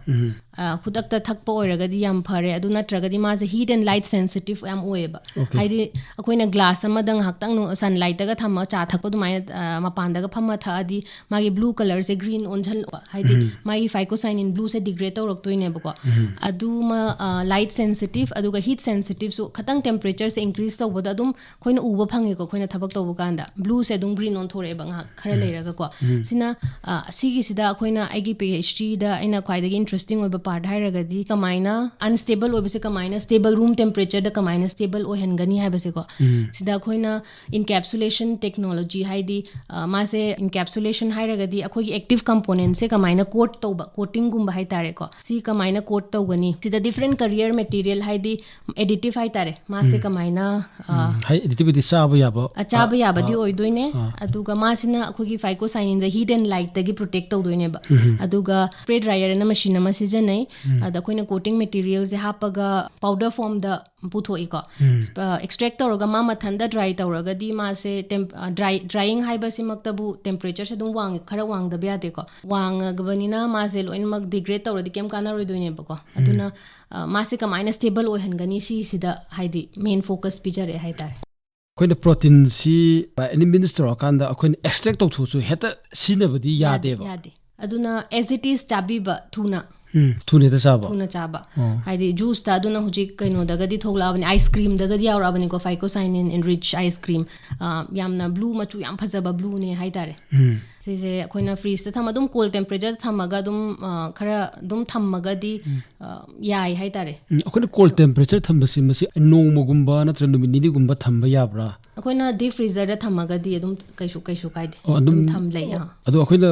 ꯑ, ꯈꯨꯗꯛꯇ ꯊꯛꯄ ꯑꯣꯏꯔꯒꯗꯤ ꯌꯥꯝ ꯐꯔꯦ꯫ ꯑꯗꯨ ꯅꯠꯇ꯭ꯔꯒꯗꯤ ꯃꯥꯁꯦ heat and light sensitive ꯌꯥꯝ ꯑꯣꯏꯌꯦꯕ꯫ Okay. ꯍꯥꯏꯗꯤ ꯑꯩꯈꯣꯏꯅ ꯒ꯭ꯂꯥꯁ ꯑꯃꯗ ꯉꯥꯏꯍꯥꯛꯇꯪ ꯁꯟꯂꯥꯏꯠꯇꯒ ꯊꯝꯃꯒ ꯆꯥ ꯊꯛꯄ ꯑꯗꯨꯃꯥꯏꯅ ꯑ, ꯃꯄꯥꯟꯗꯒ ꯐꯝꯃ ꯊꯛꯑꯗꯤ ꯃꯥꯒꯤ ꯕ꯭ꯂꯨ ꯀꯂꯔꯁꯦ ꯒ꯭ꯔꯤꯟ ꯑꯣꯟꯁꯤꯜꯂꯛꯄ, ꯍꯥꯏꯗꯤ ꯃꯥꯒꯤ ꯐꯥꯏꯀꯣꯁꯥꯏꯅꯤꯟ ꯕ꯭ꯂꯨꯁꯦ ꯗꯤꯒ꯭ꯔꯦꯗ ꯇꯧꯔꯛꯇꯣꯏꯅꯦꯕꯀꯣ꯫ ꯑꯗꯨꯃ ꯂꯥꯏꯠ ꯁꯦꯟꯁꯤꯇꯤꯞ ꯑꯗꯨꯒ ꯍꯤꯠ ꯁꯦꯟꯁꯤꯇꯤꯞꯁꯨ ꯈꯇꯪ ꯇꯦꯝꯄꯔꯦꯆꯔꯁꯦ ꯏꯟꯀ꯭ꯔꯤꯁ ꯇꯧꯕꯗ ꯑꯗꯨꯝ ꯑꯩꯈꯣꯏꯅ ꯎꯕ ꯐꯪꯉꯦꯀꯣ꯫ ꯑꯩꯈꯣꯏꯅ ꯊꯕꯛ ꯇꯧꯕ ꯀꯥꯟꯗ ꯕ꯭ꯂꯨꯁꯦ ꯑꯗꯨꯝ ꯒ꯭ꯔꯤꯟ ꯑꯣꯟꯊꯣꯔꯛꯑꯦꯕ ꯉꯥꯏꯍꯥꯛ ꯈꯔ ꯂꯩꯔꯒꯀꯣ꯫ ꯁꯤꯅ ꯑ, ꯑꯁꯤꯒꯤꯁꯤꯗ ꯑꯩꯈꯣꯏꯅ, ꯑꯩꯒꯤ ꯄꯤ ꯑꯩꯆ ꯗꯤꯗ ꯑꯩꯅ ꯈ꯭ꯋꯥꯏꯗꯒꯤ ꯏꯟꯇꯔꯦꯁꯇꯤꯡ ꯑꯣꯏꯕ ꯄꯥꯔꯠ ꯍꯥꯏꯔꯒꯗꯤ ꯀꯃꯥꯏꯅ ꯑꯟꯁꯇꯦꯕꯜ ꯑꯣꯏꯕꯁꯦ ꯀꯃꯥꯏꯅ ꯁ꯭ꯇꯦꯕꯜ, ꯔꯨꯝ ꯇꯦꯝꯄꯔꯦꯆꯔꯗ ꯀꯃꯥꯏꯅ ꯁ꯭ꯇꯦꯕꯜ ꯑꯣꯏꯍꯟꯒꯅꯤ ꯍꯥꯏꯕꯁꯦꯀꯣ꯫ ꯁꯤꯗ ꯑꯩꯈꯣꯏꯅ ꯏꯟꯀꯦꯞꯁꯨꯂꯦꯁꯟ ꯇꯦꯛꯅꯣꯂꯣꯖꯤ, ꯍꯥꯏꯗꯤ ꯑ, ꯃꯥꯁꯦ ꯏꯟꯀꯦꯞꯁꯨꯂꯦꯁꯟ ꯍꯥꯏꯔꯒꯗꯤ ꯑꯩꯈꯣꯏꯒꯤ ꯑꯦꯛꯇꯤꯚ ꯀꯝꯄꯣꯅꯦꯟꯁꯦ ꯀꯃꯥꯏꯅ ꯀꯣꯠ ꯇꯧꯕ, ꯀꯣꯇꯤꯡꯒꯨꯝꯕ ꯍꯥꯏꯇꯥꯔꯦꯀꯣ, ꯁꯤ ꯀꯃꯥꯏꯅ ꯀꯣꯠ ꯇꯧꯒꯅꯤ? ꯁꯤꯗ ꯗꯤꯐ꯭ꯔꯦꯟ ꯀꯔꯤꯌꯔ ꯃꯦꯇꯤꯔꯤꯌꯦꯜ, ꯍꯥꯏꯗꯤ ꯑꯦꯗꯤꯇꯤꯚ ꯍꯥꯏꯇꯥꯔꯦ, ꯃꯥꯁꯦ ꯀꯃꯥꯏꯅ ꯑ, ꯍꯥꯏ ꯑꯦꯗꯤꯇꯤꯚꯤꯇꯤ ꯆꯥꯕ ꯌꯥꯕ ꯑ, ꯆꯥꯕ ꯑ, ꯌꯥꯕꯗꯤ ꯑ, ꯑꯣꯏꯗꯣꯏꯅꯦ꯫ ꯑ꯫ ꯑꯗꯨꯒ ꯃꯥꯁꯤꯅ ꯑꯩꯈꯣꯏꯒꯤ ꯐꯥꯏꯀꯣꯁꯥꯏꯅꯤꯟꯁꯦ ꯍꯤꯠ ꯑꯦꯟ ꯂꯥꯏꯠꯇꯒꯤ ꯄ꯭ꯔꯣꯇꯦꯛ ꯇꯧꯗꯣꯏꯅꯦꯕ꯫ ꯑꯗꯨꯒ ꯁ꯭ꯄ꯭ꯔꯦ ꯗ꯭ꯔꯥꯏꯌꯔ ꯑꯅ ꯃꯦꯁꯤꯟ ꯑꯃ ꯁꯤꯖꯤꯟꯅꯩ꯫ ꯑꯗ ꯑꯩꯈꯣꯏꯅ ꯀꯣꯇꯤꯡ ꯃꯦꯇꯤꯔꯤꯌꯦꯜꯁꯦ ꯍꯥꯞꯄꯒ ꯄꯥꯎꯗꯔ ꯐꯣꯝꯗ ꯄꯨꯊꯣꯛꯏꯀꯣ꯫ ꯑꯦꯛꯁꯇ꯭ꯔꯦꯛ ꯇꯧꯔꯒ ꯃꯥ ꯃꯊꯟꯇ ꯗ꯭ꯔꯥꯏ ꯇꯧꯔꯒꯗꯤ ꯃꯥꯁꯦ ꯇꯦꯝ-, ꯑ, ꯗ꯭ꯔꯥꯏ-, ꯗ꯭ꯔꯥꯏꯌꯤꯡ ꯍꯥꯏꯕꯁꯤꯃꯛꯇꯕꯨ ꯇꯦꯝꯄꯔꯦꯆꯔꯁꯦ ꯑꯗꯨꯝ ꯋꯥꯡꯉꯦ, ꯈꯔ ꯋꯥꯡꯗꯕ ꯌꯥꯗꯦꯀꯣ꯫ ꯋꯥꯡꯉꯕꯅꯤꯅ ꯃꯥꯁꯦ ꯂꯣꯏꯅꯃꯛ ꯗꯤꯒ꯭ꯔꯦꯗ ꯇꯧꯔꯗꯤ ꯀꯩꯝ ꯀꯥꯟꯅꯔꯣꯏꯗꯣꯏꯅꯦꯕꯀꯣ꯫ ꯑꯗꯨꯅ ꯑ, ꯃꯥꯁꯦ ꯀꯃꯥꯏꯅ ꯁ꯭ꯇꯦꯕꯜ ꯑꯣꯏꯍꯟꯒꯅꯤ, ꯁꯤꯁꯤꯗ ꯍꯥꯏꯗꯤ ꯃꯦꯟ ꯐꯣꯀꯁ ꯄꯤꯖꯔꯛꯑꯦ ꯍꯥꯏꯇꯥꯔꯦ꯫ ꯑꯩꯈꯣꯏꯅ ꯄ꯭ꯔꯣꯇꯤꯟꯁꯤ ꯑꯦꯅꯤ ꯃꯤꯟꯁ ꯇꯧꯔꯀꯥꯟꯗ ꯑꯩꯈꯣꯏꯅ ꯑꯦꯛꯁꯇ꯭ꯔꯦꯛ ꯇꯧꯊꯣꯛꯑꯁꯨ ꯍꯦꯛꯇ ꯁꯤꯖꯤꯟꯅꯕꯗꯤ ꯌꯥꯗꯦꯕ꯫ ꯌꯥꯗꯦ꯫ ꯑꯗꯨꯅ as it is ꯆꯥꯕꯤꯕ ꯊꯨꯅ꯫ ꯎꯝ, ꯊꯨꯅ ꯍꯦꯛꯇ ꯆꯥꯕ꯫ ꯊꯨꯅ ꯆꯥꯕ꯫ ꯑꯣ꯫ ꯍꯥꯏꯗꯤ ꯖꯨꯁꯇ ꯑꯗꯨꯅ ꯍꯧꯖꯤꯛ ꯀꯩꯅꯣꯗꯒꯗꯤ ꯊꯣꯛꯂꯛꯑꯕꯅꯤ, ꯑꯥꯏꯁ ꯀ꯭ꯔꯤꯝꯗꯒꯗꯤ ꯌꯥꯎꯔꯛꯑꯕꯅꯤꯀꯣ, ꯐꯥꯏꯀꯣꯁꯥꯏꯅꯤꯟ ꯏꯟꯔꯤꯆ ꯑꯥꯏꯁ ꯀ꯭ꯔꯤꯝ꯫ ꯑ, ꯌꯥꯝꯅ ꯕ꯭ꯂꯨ ꯃꯆꯨ ꯌꯥꯝ ꯐꯖꯕ ꯕ꯭ꯂꯨꯅꯦ ꯍꯥꯏꯇꯥꯔꯦ꯫ ꯎꯝ꯫ ꯁꯤꯁꯦ ꯑꯩꯈꯣꯏꯅ ꯐ꯭ꯔꯤꯖꯇ ꯊꯝꯃ, ꯑꯗꯨꯝ ꯀꯣꯜ ꯇꯦꯝꯄꯔꯦꯆꯔꯗ ꯊꯝꯃꯒ ꯑꯗꯨꯝ, ꯑ, ꯈꯔ ꯑꯗꯨꯝ ꯊꯝꯃꯒꯗꯤ, ꯑ, ꯌꯥꯏ ꯍꯥꯏꯇꯥꯔꯦ꯫ ꯎꯝ, ꯑꯩꯈꯣꯏꯅ ꯀꯣꯜ ꯇꯦꯝꯄꯔꯦꯆꯔ ꯊꯝꯕꯁꯤ ꯃꯁꯤ ꯅꯣꯡꯃꯒꯨꯝꯕ ꯅꯠꯇ꯭ꯔꯒ ꯅꯨꯃꯤꯠ ꯅꯤꯅꯤꯒꯨꯝꯕ ꯊꯝꯕ ꯌꯥꯕ꯭ꯔꯥ? ꯑꯩꯈꯣꯏꯅ ꯗꯤꯞ ꯐ꯭ꯔꯤꯖꯔꯗ ꯊꯝꯃꯒꯗꯤ ꯑꯗꯨꯝ ꯀꯩꯁꯨ ꯀꯩꯁꯨ ꯀꯥꯏꯗꯦ꯫ ꯑꯣ, ꯑꯗꯨꯝ ꯑꯗꯨꯝ ꯊꯝ ꯂꯩ꯫ ꯑꯥ꯫ ꯑꯗꯣ ꯑꯩꯈꯣꯏꯅ,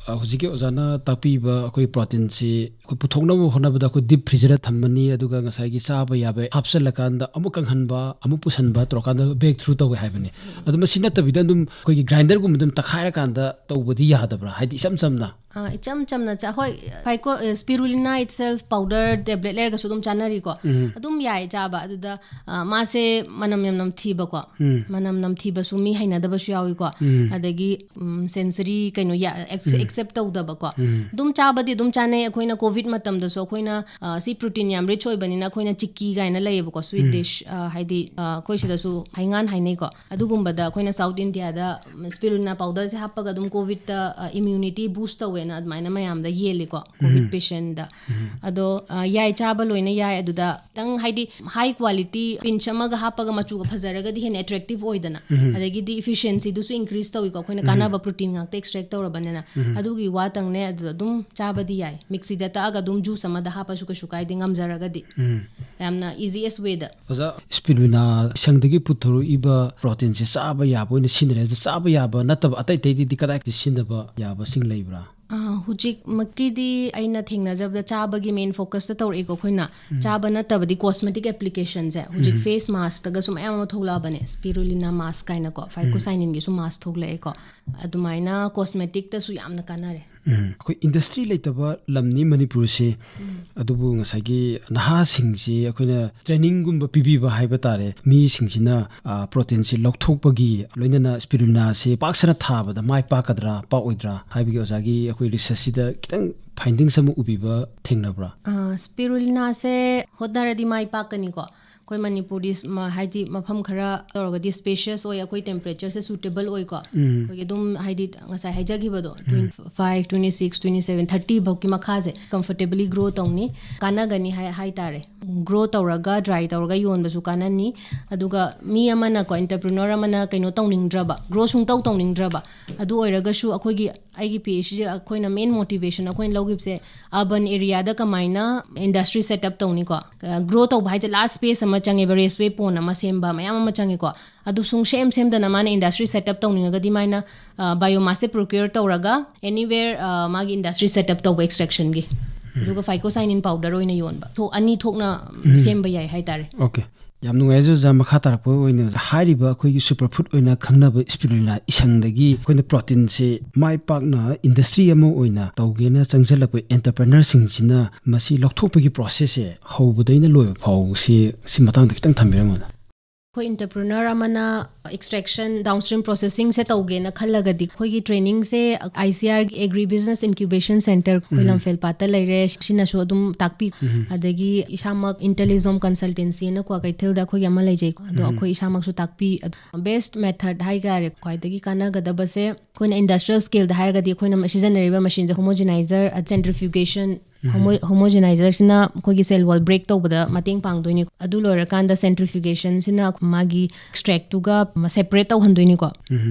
ꯑ, ꯍꯧꯖꯤꯛꯀꯤ ꯑꯣꯖꯥꯅ ꯇꯥꯛꯄꯤꯕ ꯑꯩꯈꯣꯏ ꯄ꯭ꯔꯣꯇꯤꯟꯁꯤ ꯑꯩꯈꯣꯏ ꯄꯨꯊꯣꯛꯅꯕ ꯍꯣꯠꯅꯕꯗ ꯑꯩꯈꯣꯏ ꯗꯤꯞ ꯐ꯭ꯔꯤꯖꯔꯗ ꯊꯝꯃꯅꯤ, ꯑꯗꯨꯒ ꯉꯁꯥꯏꯒꯤ ꯆꯥꯕ ꯌꯥꯕ ꯍꯥꯞꯆꯜꯂꯀꯥꯟꯗ ꯑꯃꯨꯛ ꯀꯪꯍꯟꯕ, ꯑꯃꯨꯛ ꯄꯨꯁꯟꯕ ꯇꯧꯔꯀꯥꯟꯗ ꯕ꯭ꯔꯦꯛ ꯊ꯭ꯔꯨ ꯇꯧꯋꯦ ꯍꯥꯏꯕꯅꯤ꯫ ꯑꯗꯣ ꯃꯁꯤ ꯅꯠꯇꯕꯤꯗ ꯑꯗꯨꯝ ꯑꯩꯈꯣꯏꯒꯤ ꯒ꯭ꯔꯥꯏꯟꯗꯔꯒꯨꯝꯕ ꯑꯗꯨꯝ ꯇꯛꯈꯥꯏꯔꯀꯥꯟꯗ ꯇꯧꯕꯗꯤ ꯌꯥꯗꯕ꯭ꯔꯥ? ꯍꯥꯏꯗꯤ ꯏꯆꯝ ꯆꯝꯅ? ꯑ, ꯏꯆꯝ ꯆꯝꯅ ꯆꯥ-, ꯍꯣꯏ, ꯐꯥꯏꯀꯣ, ꯑ, spirulina itself powder tablet ꯂꯩꯔꯒꯁꯨ ꯑꯗꯨꯝ ꯆꯥꯅꯔꯤꯀꯣ꯫ ꯎꯝ. ꯑꯗꯨꯝ ꯌꯥꯏ ꯆꯥꯕ꯫ ꯑꯗꯨꯗ, ꯑ, ꯃꯥꯁꯦ ꯃꯅꯝ ꯌꯥꯝ ꯅꯝꯊꯤꯕꯀꯣ꯫ ꯎꯝ. ꯃꯅꯝ ꯅꯝꯊꯤꯕꯁꯨ ꯃꯤ ꯍꯩꯅꯗꯕꯁꯨ ꯌꯥꯎꯏꯀꯣ꯫ ꯎꯝ. ꯑꯗꯒꯤ, ꯎꯝ, sensory ꯀꯩꯅꯣ ꯌꯥ-, ꯑꯦꯛꯁ-, ꯎꯝ. accept ꯇꯧꯗꯕꯀꯣ꯫ ꯎꯝ. ꯑꯗꯨꯝ ꯆꯥꯕꯗꯤ ꯑꯗꯨꯝ ꯆꯥꯅꯩ꯫ ꯑꯩꯈꯣꯏꯅ ꯀꯣꯚꯤꯗ ꯃꯇꯝꯗꯁꯨ ꯑꯩꯈꯣꯏꯅ, ꯑ, ꯁꯤ ꯄ꯭ꯔꯣꯇꯤꯟ ꯌꯥꯝ ꯔꯤꯆ ꯑꯣꯏꯕꯅꯤꯅ ꯑꯩꯈꯣꯏꯅ ꯆꯤꯛꯀꯤ ꯀꯥꯏꯅ ꯂꯩꯌꯦꯕꯀꯣ, ꯁ꯭ꯋꯤꯠ ꯎꯝ. ꯗꯤꯁ, ꯑ, ꯍꯥꯏꯗꯤ, ꯑ, ꯑꯩꯈꯣꯏ ꯁꯤꯗꯁꯨ ꯍꯩꯉꯥꯟ ꯍꯥꯏꯅꯩꯀꯣ꯫ ꯑꯗꯨꯒꯨꯝꯕꯗ ꯑꯩꯈꯣꯏꯅ ꯁꯥꯎꯠ ꯏꯟꯗꯤꯌꯥꯗ, ꯎꯝ, spirulina powderꯁꯦ ꯍꯥꯞꯄꯒ ꯑꯗꯨꯝ ꯀꯣꯚꯤꯗꯇ, ꯑ, immunity boost ꯇꯧꯋꯦꯅ ꯑꯗꯨꯃꯥꯏꯅ ꯃꯌꯥꯝꯗ ꯌꯦꯜꯂꯤꯀꯣ, ꯀꯣꯚꯤꯗ ꯎꯝ. ꯄꯦꯁꯦꯟꯗ꯫ ꯎꯝ. ꯑꯗꯣ, ꯑ, ꯌꯥꯏ, ꯆꯥꯕ ꯂꯣꯏꯅ ꯌꯥꯏ꯫ ꯑꯗꯨꯗ ꯈꯤꯇꯪ ꯍꯥꯏꯗꯤ ꯍꯥꯏ ꯀ꯭ꯋꯥꯂꯤꯇꯤ ꯄꯤꯟꯆ ꯑꯃꯒ ꯍꯥꯞꯄꯒ ꯃꯆꯨꯒ ꯐꯖꯔꯒꯗꯤ ꯍꯦꯟꯅ ꯑꯦꯇ꯭ꯔꯦꯛꯇꯤꯞ ꯑꯣꯏꯗꯅ꯫ ꯎꯝ. ꯑꯗꯒꯤꯗꯤ ꯏꯐꯤꯁꯤꯌꯦꯟꯁꯤꯗꯨꯁꯨ ꯏꯟꯀ꯭ꯔꯤꯁ ꯇꯧꯋꯤꯀꯣ, ꯑꯩꯈꯣꯏꯅ ꯎꯝ. ꯀꯥꯟꯅꯕ ꯄ꯭ꯔꯣꯇꯤꯟ ꯉꯥꯛꯇ ꯑꯦꯛꯁꯇ꯭ꯔꯦꯛ ꯇꯧꯔꯕꯅꯤꯅ꯫ ꯎꯝ. ꯑꯗꯨꯒꯤ ꯋꯥꯇꯪꯅꯦ꯫ ꯑꯗꯨꯗ ꯑꯗꯨꯝ ꯆꯥꯕꯗꯤ ꯌꯥꯏ, ꯃꯤꯛꯁꯤꯗ ꯇꯛꯑꯒ ꯑꯗꯨꯝ ꯖꯨꯁ ꯑꯃꯗ ꯍꯥꯞꯄꯁꯨ ꯀꯩꯁꯨ ꯀꯥꯏꯗꯦ, ꯉꯝꯖꯔꯒꯗꯤ꯫ ꯎꯝ. ꯌꯥꯝꯅ ꯏꯖꯤꯌꯦꯁ ꯋꯦꯗ꯫ ꯑꯣꯖꯥ, spirulina ꯁꯪꯗꯒꯤ ꯄꯨꯊꯣꯔꯛꯏꯕ ꯄ꯭ꯔꯣꯇꯤꯟꯁꯦ ꯆꯥꯕ ꯌꯥꯕ ꯑꯣꯏꯅ ꯁꯤꯖꯤꯟꯅꯔꯦ꯫ ꯑꯗꯨ ꯆꯥꯕ ꯌꯥꯕ ꯅꯠꯇꯕ ꯑꯇꯩ ꯑꯇꯩꯗꯤ ꯀꯗꯥꯏꯗ ꯁꯤꯖꯤꯟꯅꯕ ꯌꯥꯕꯁꯤꯡ ꯂꯩꯕ꯭ꯔꯥ? ꯑ, ꯍꯧꯖꯤꯛꯃꯛꯀꯤꯗꯤ ꯑꯩꯅ ꯊꯦꯡꯅꯖꯕꯗ ꯆꯥꯕꯒꯤ ꯃꯦꯟ ꯐꯣꯀꯁꯇ ꯇꯧꯔꯛꯏꯀꯣ ꯑꯩꯈꯣꯏꯅ꯫ ꯆꯥꯕ ꯅꯠꯇꯕꯗꯤ ꯀꯣꯁꯃꯦꯇꯤꯛ ꯑꯦꯄ꯭ꯂꯤꯀꯦꯁꯟꯁꯦ ꯍꯧꯖꯤꯛ ꯐꯦꯁ ꯃꯥꯁꯇꯒꯁꯨ ꯃꯌꯥꯝ ꯑꯃ ꯊꯣꯛꯂꯛꯑꯕꯅꯦ, spirulina mask ꯀꯥꯏꯅꯀꯣ, ꯐꯥꯏꯀꯣꯁꯥꯏꯅꯤꯟꯒꯤꯁꯨ ꯃꯥꯁ ꯊꯣꯛꯂꯛꯑꯦꯀꯣ꯫ ꯑꯗꯨꯃꯥꯏꯅ ꯀꯣꯁꯃꯦꯇꯤꯛꯇꯁꯨ ꯌꯥꯝꯅ ꯀꯥꯟꯅꯔꯦ꯫ ꯎꯝ. ꯑꯩꯈꯣꯏ ꯏꯟꯗꯁꯇ꯭ꯔꯤ ꯂꯩꯇꯕ ꯂꯝꯅꯤ ꯃꯅꯤꯄꯨꯔꯁꯤ꯫ ꯑꯗꯨꯕꯨ ꯉꯁꯥꯏꯒꯤ ꯅꯍꯥꯁꯤꯡꯁꯤ ꯑꯩꯈꯣꯏꯅ ꯇ꯭ꯔꯦꯅꯤꯡꯒꯨꯝꯕ ꯄꯤꯕꯤꯕ ꯍꯥꯏꯕ ꯇꯥꯔꯦ, ꯃꯤꯁꯤꯡꯁꯤꯅ, ꯑ, ꯄ꯭ꯔꯣꯇꯤꯟꯁꯤ ꯂꯧꯊꯣꯛꯄꯒꯤ, ꯂꯣꯏꯅꯅ spirulinaꯁꯤ ꯄꯥꯛ ꯁꯟꯅ ꯊꯥꯕꯗ ꯃꯥꯏ ꯄꯥꯛꯀꯗ꯭ꯔꯥ ꯄꯥꯛꯑꯣꯏꯗ꯭ꯔꯥ ꯍꯥꯏꯕꯒꯤ ꯑꯣꯖꯥꯒꯤ ꯑꯩꯈꯣꯏ ꯔꯤꯁꯔꯁꯁꯤꯗ ꯈꯤꯇꯪ ꯐꯥꯏꯟꯗꯤꯡꯁ ꯑꯃ ꯎꯕꯤꯕ ꯊꯦꯡꯅꯕ꯭ꯔꯥ? ꯑ, spirulinaꯁꯦ ꯍꯣꯠꯅꯔꯗꯤ ꯃꯥꯏ ꯄꯥꯛꯀꯅꯤꯀꯣ꯫ ꯑꯩꯈꯣꯏ ꯃꯅꯤꯄꯨꯔꯗꯤ ꯁ- ꯃ- ꯍꯥꯏꯗꯤ ꯃꯐꯝ ꯈꯔ ꯇꯧꯔꯒꯗꯤ spacious ꯑꯣꯏ, ꯑꯩꯈꯣꯏ temperatureꯁꯦ suitable ꯑꯣꯏꯀꯣ꯫ ꯎꯝ꯫ ꯑꯩꯈꯣꯏꯒꯤ ꯑꯗꯨꯝ ꯍꯥꯏꯗꯤ ꯉꯁꯥꯏ ꯍꯥꯏꯖꯈꯤꯕꯗꯣ, twenty five, twenty six, twenty seven, thirty ꯐꯥꯎꯒꯤ ꯃꯈꯥꯁꯦ comfortably grow ꯇꯧꯅꯤ, ꯀꯥꯟꯅꯒꯅꯤ ꯍꯥꯏ ꯍꯥꯏꯇꯥꯔꯦ꯫ Grow ꯇꯧꯔꯒ, dry ꯇꯧꯔꯒ ꯌꯣꯟꯕꯁꯨ ꯀꯥꯟꯅꯅꯤ꯫ ꯑꯗꯨꯒ ꯃꯤ ꯑꯃꯅꯀꯣ, entrepreneur ꯑꯃꯅ ꯀꯩꯅꯣ ꯇꯧꯅꯤꯡꯗ꯭ꯔꯕ, grow ꯁꯨꯡꯇꯧ ꯇꯧꯅꯤꯡꯗ꯭ꯔꯕ, ꯑꯗꯨ ꯑꯣꯏꯔꯒꯁꯨ ꯑꯩꯈꯣꯏꯒꯤ ꯑꯩꯒꯤ PhD ꯑꯩꯈꯣꯏꯅ main motivation ꯑꯩꯈꯣꯏꯅ ꯂꯧꯈꯤꯕꯁꯦ urban areaꯗ ꯀꯃꯥꯏꯅ industry set up ꯇꯧꯅꯤꯀꯣ꯫ Grow ꯇꯧꯕ ꯍꯥꯏꯁꯦ last phase ꯑꯃ ꯆꯪꯉꯦꯕ, raceway pond ꯑꯃ ꯁꯦꯝꯕ ꯃꯌꯥꯝ ꯑꯃ ꯆꯪꯉꯦꯀꯣ꯫ ꯑꯗꯨ ꯁꯨꯡ ꯁꯦꯝ ꯁꯦꯝꯗꯅ ꯃꯥꯅ industry set up ꯇꯧꯅꯤꯡꯉꯒꯗꯤ ꯃꯥꯅ biomassꯁꯦ procure ꯇꯧꯔꯒ anywhere ꯃꯥꯒꯤ industry set up ꯇꯧꯕ extractionꯒꯤ, ꯑꯗꯨꯒ phycocyanin powder ꯑꯣꯏꯅ ꯌꯣꯟꯕ꯫ ꯊꯣꯛ ꯑꯅꯤ ꯊꯣꯛꯅ ꯁꯦꯝꯕ ꯌꯥꯏ ꯍꯥꯏꯇꯥꯔꯦ꯫ Okay, ꯌꯥꯝ ꯅꯨꯡꯉꯥꯏꯖꯩ ꯑꯣꯖꯥ꯫ ꯃꯈꯥ ꯇꯥꯔꯛꯄ ꯑꯣꯏꯅ ꯍꯥꯏꯔꯤꯕ ꯑꯩꯈꯣꯏꯒꯤ superfood ꯑꯣꯏꯅ ꯈꯪꯅꯕ spirulina ꯏꯁꯪꯗꯒꯤ ꯑꯩꯈꯣꯏꯅ proteinꯁꯦ ꯃꯥꯏ ꯄꯥꯛꯅ industry ꯑꯃ ꯑꯣꯏꯅ ꯇꯧꯒꯦꯅ ꯆꯪꯁꯤꯜꯂꯛꯄ entrepreneurꯁꯤꯡꯁꯤꯅ ꯃꯁꯤ ꯂꯧꯊꯣꯛꯄꯒꯤ processꯁꯦ ꯍꯧꯕꯗꯩꯅ ꯂꯣꯏꯕ ꯐꯥꯎꯕꯁꯤ, ꯁꯤ ꯃꯇꯥꯡꯗ ꯈꯤꯇꯪ ꯊꯝꯕꯤꯔꯝꯃꯨꯅꯦ꯫ ꯑꯩꯈꯣꯏ entrepreneur ꯑꯃꯅ extraction, downstream processingꯁꯦ ꯇꯧꯒꯦꯅ ꯈꯜꯂꯒꯗꯤ ꯑꯩꯈꯣꯏꯒꯤ trainingꯁꯦ ICRꯒꯤ Agri Business Incubation Centre ꯑꯩꯈꯣꯏ ꯂꯝꯐꯦꯜ ꯄꯥꯠꯇ ꯂꯩꯔꯦ, ꯁꯤꯅꯁꯨ ꯑꯗꯨꯝ ꯇꯥꯛꯄꯤ꯫ ꯑꯗꯒꯤ ꯏꯁꯥꯃꯛ Intellisome Consultancyꯅ ꯀ꯭ꯋꯥꯀꯩꯊꯦꯜꯗ ꯑꯩꯈꯣꯏꯒꯤ ꯑꯃ ꯂꯩꯖꯩꯀꯣ, ꯑꯗꯣ ꯑꯩꯈꯣꯏ ꯏꯁꯥꯃꯛꯁꯨ ꯇꯥꯛꯄꯤ꯫ Best method ꯍꯥꯏꯇꯥꯔꯦ, ꯈ꯭ꯋꯥꯏꯗꯒꯤ ꯀꯥꯟꯅꯒꯗꯕꯁꯦ ꯑꯩꯈꯣꯏꯅ industrial scaleꯗ ꯍꯥꯏꯔꯒꯗꯤ ꯑꯩꯈꯣꯏꯅ ꯁꯤꯖꯤꯟꯅꯔꯤꯕ machineꯁꯦ homogenizer, centrifugation, homogenizerꯁꯤꯅ ꯑꯩꯈꯣꯏꯒꯤ cell wall break ꯇꯧꯕꯗ ꯃꯇꯦꯡ ꯄꯥꯡꯗꯣꯏꯅꯤ꯫ ꯑꯗꯨ ꯂꯣꯏꯔꯀꯥꯟꯗ centrifugationꯁꯤꯅ ꯃꯥꯒꯤ extractꯇꯨꯒ separate ꯇꯧꯍꯟꯗꯣꯏꯅꯤꯀꯣ꯫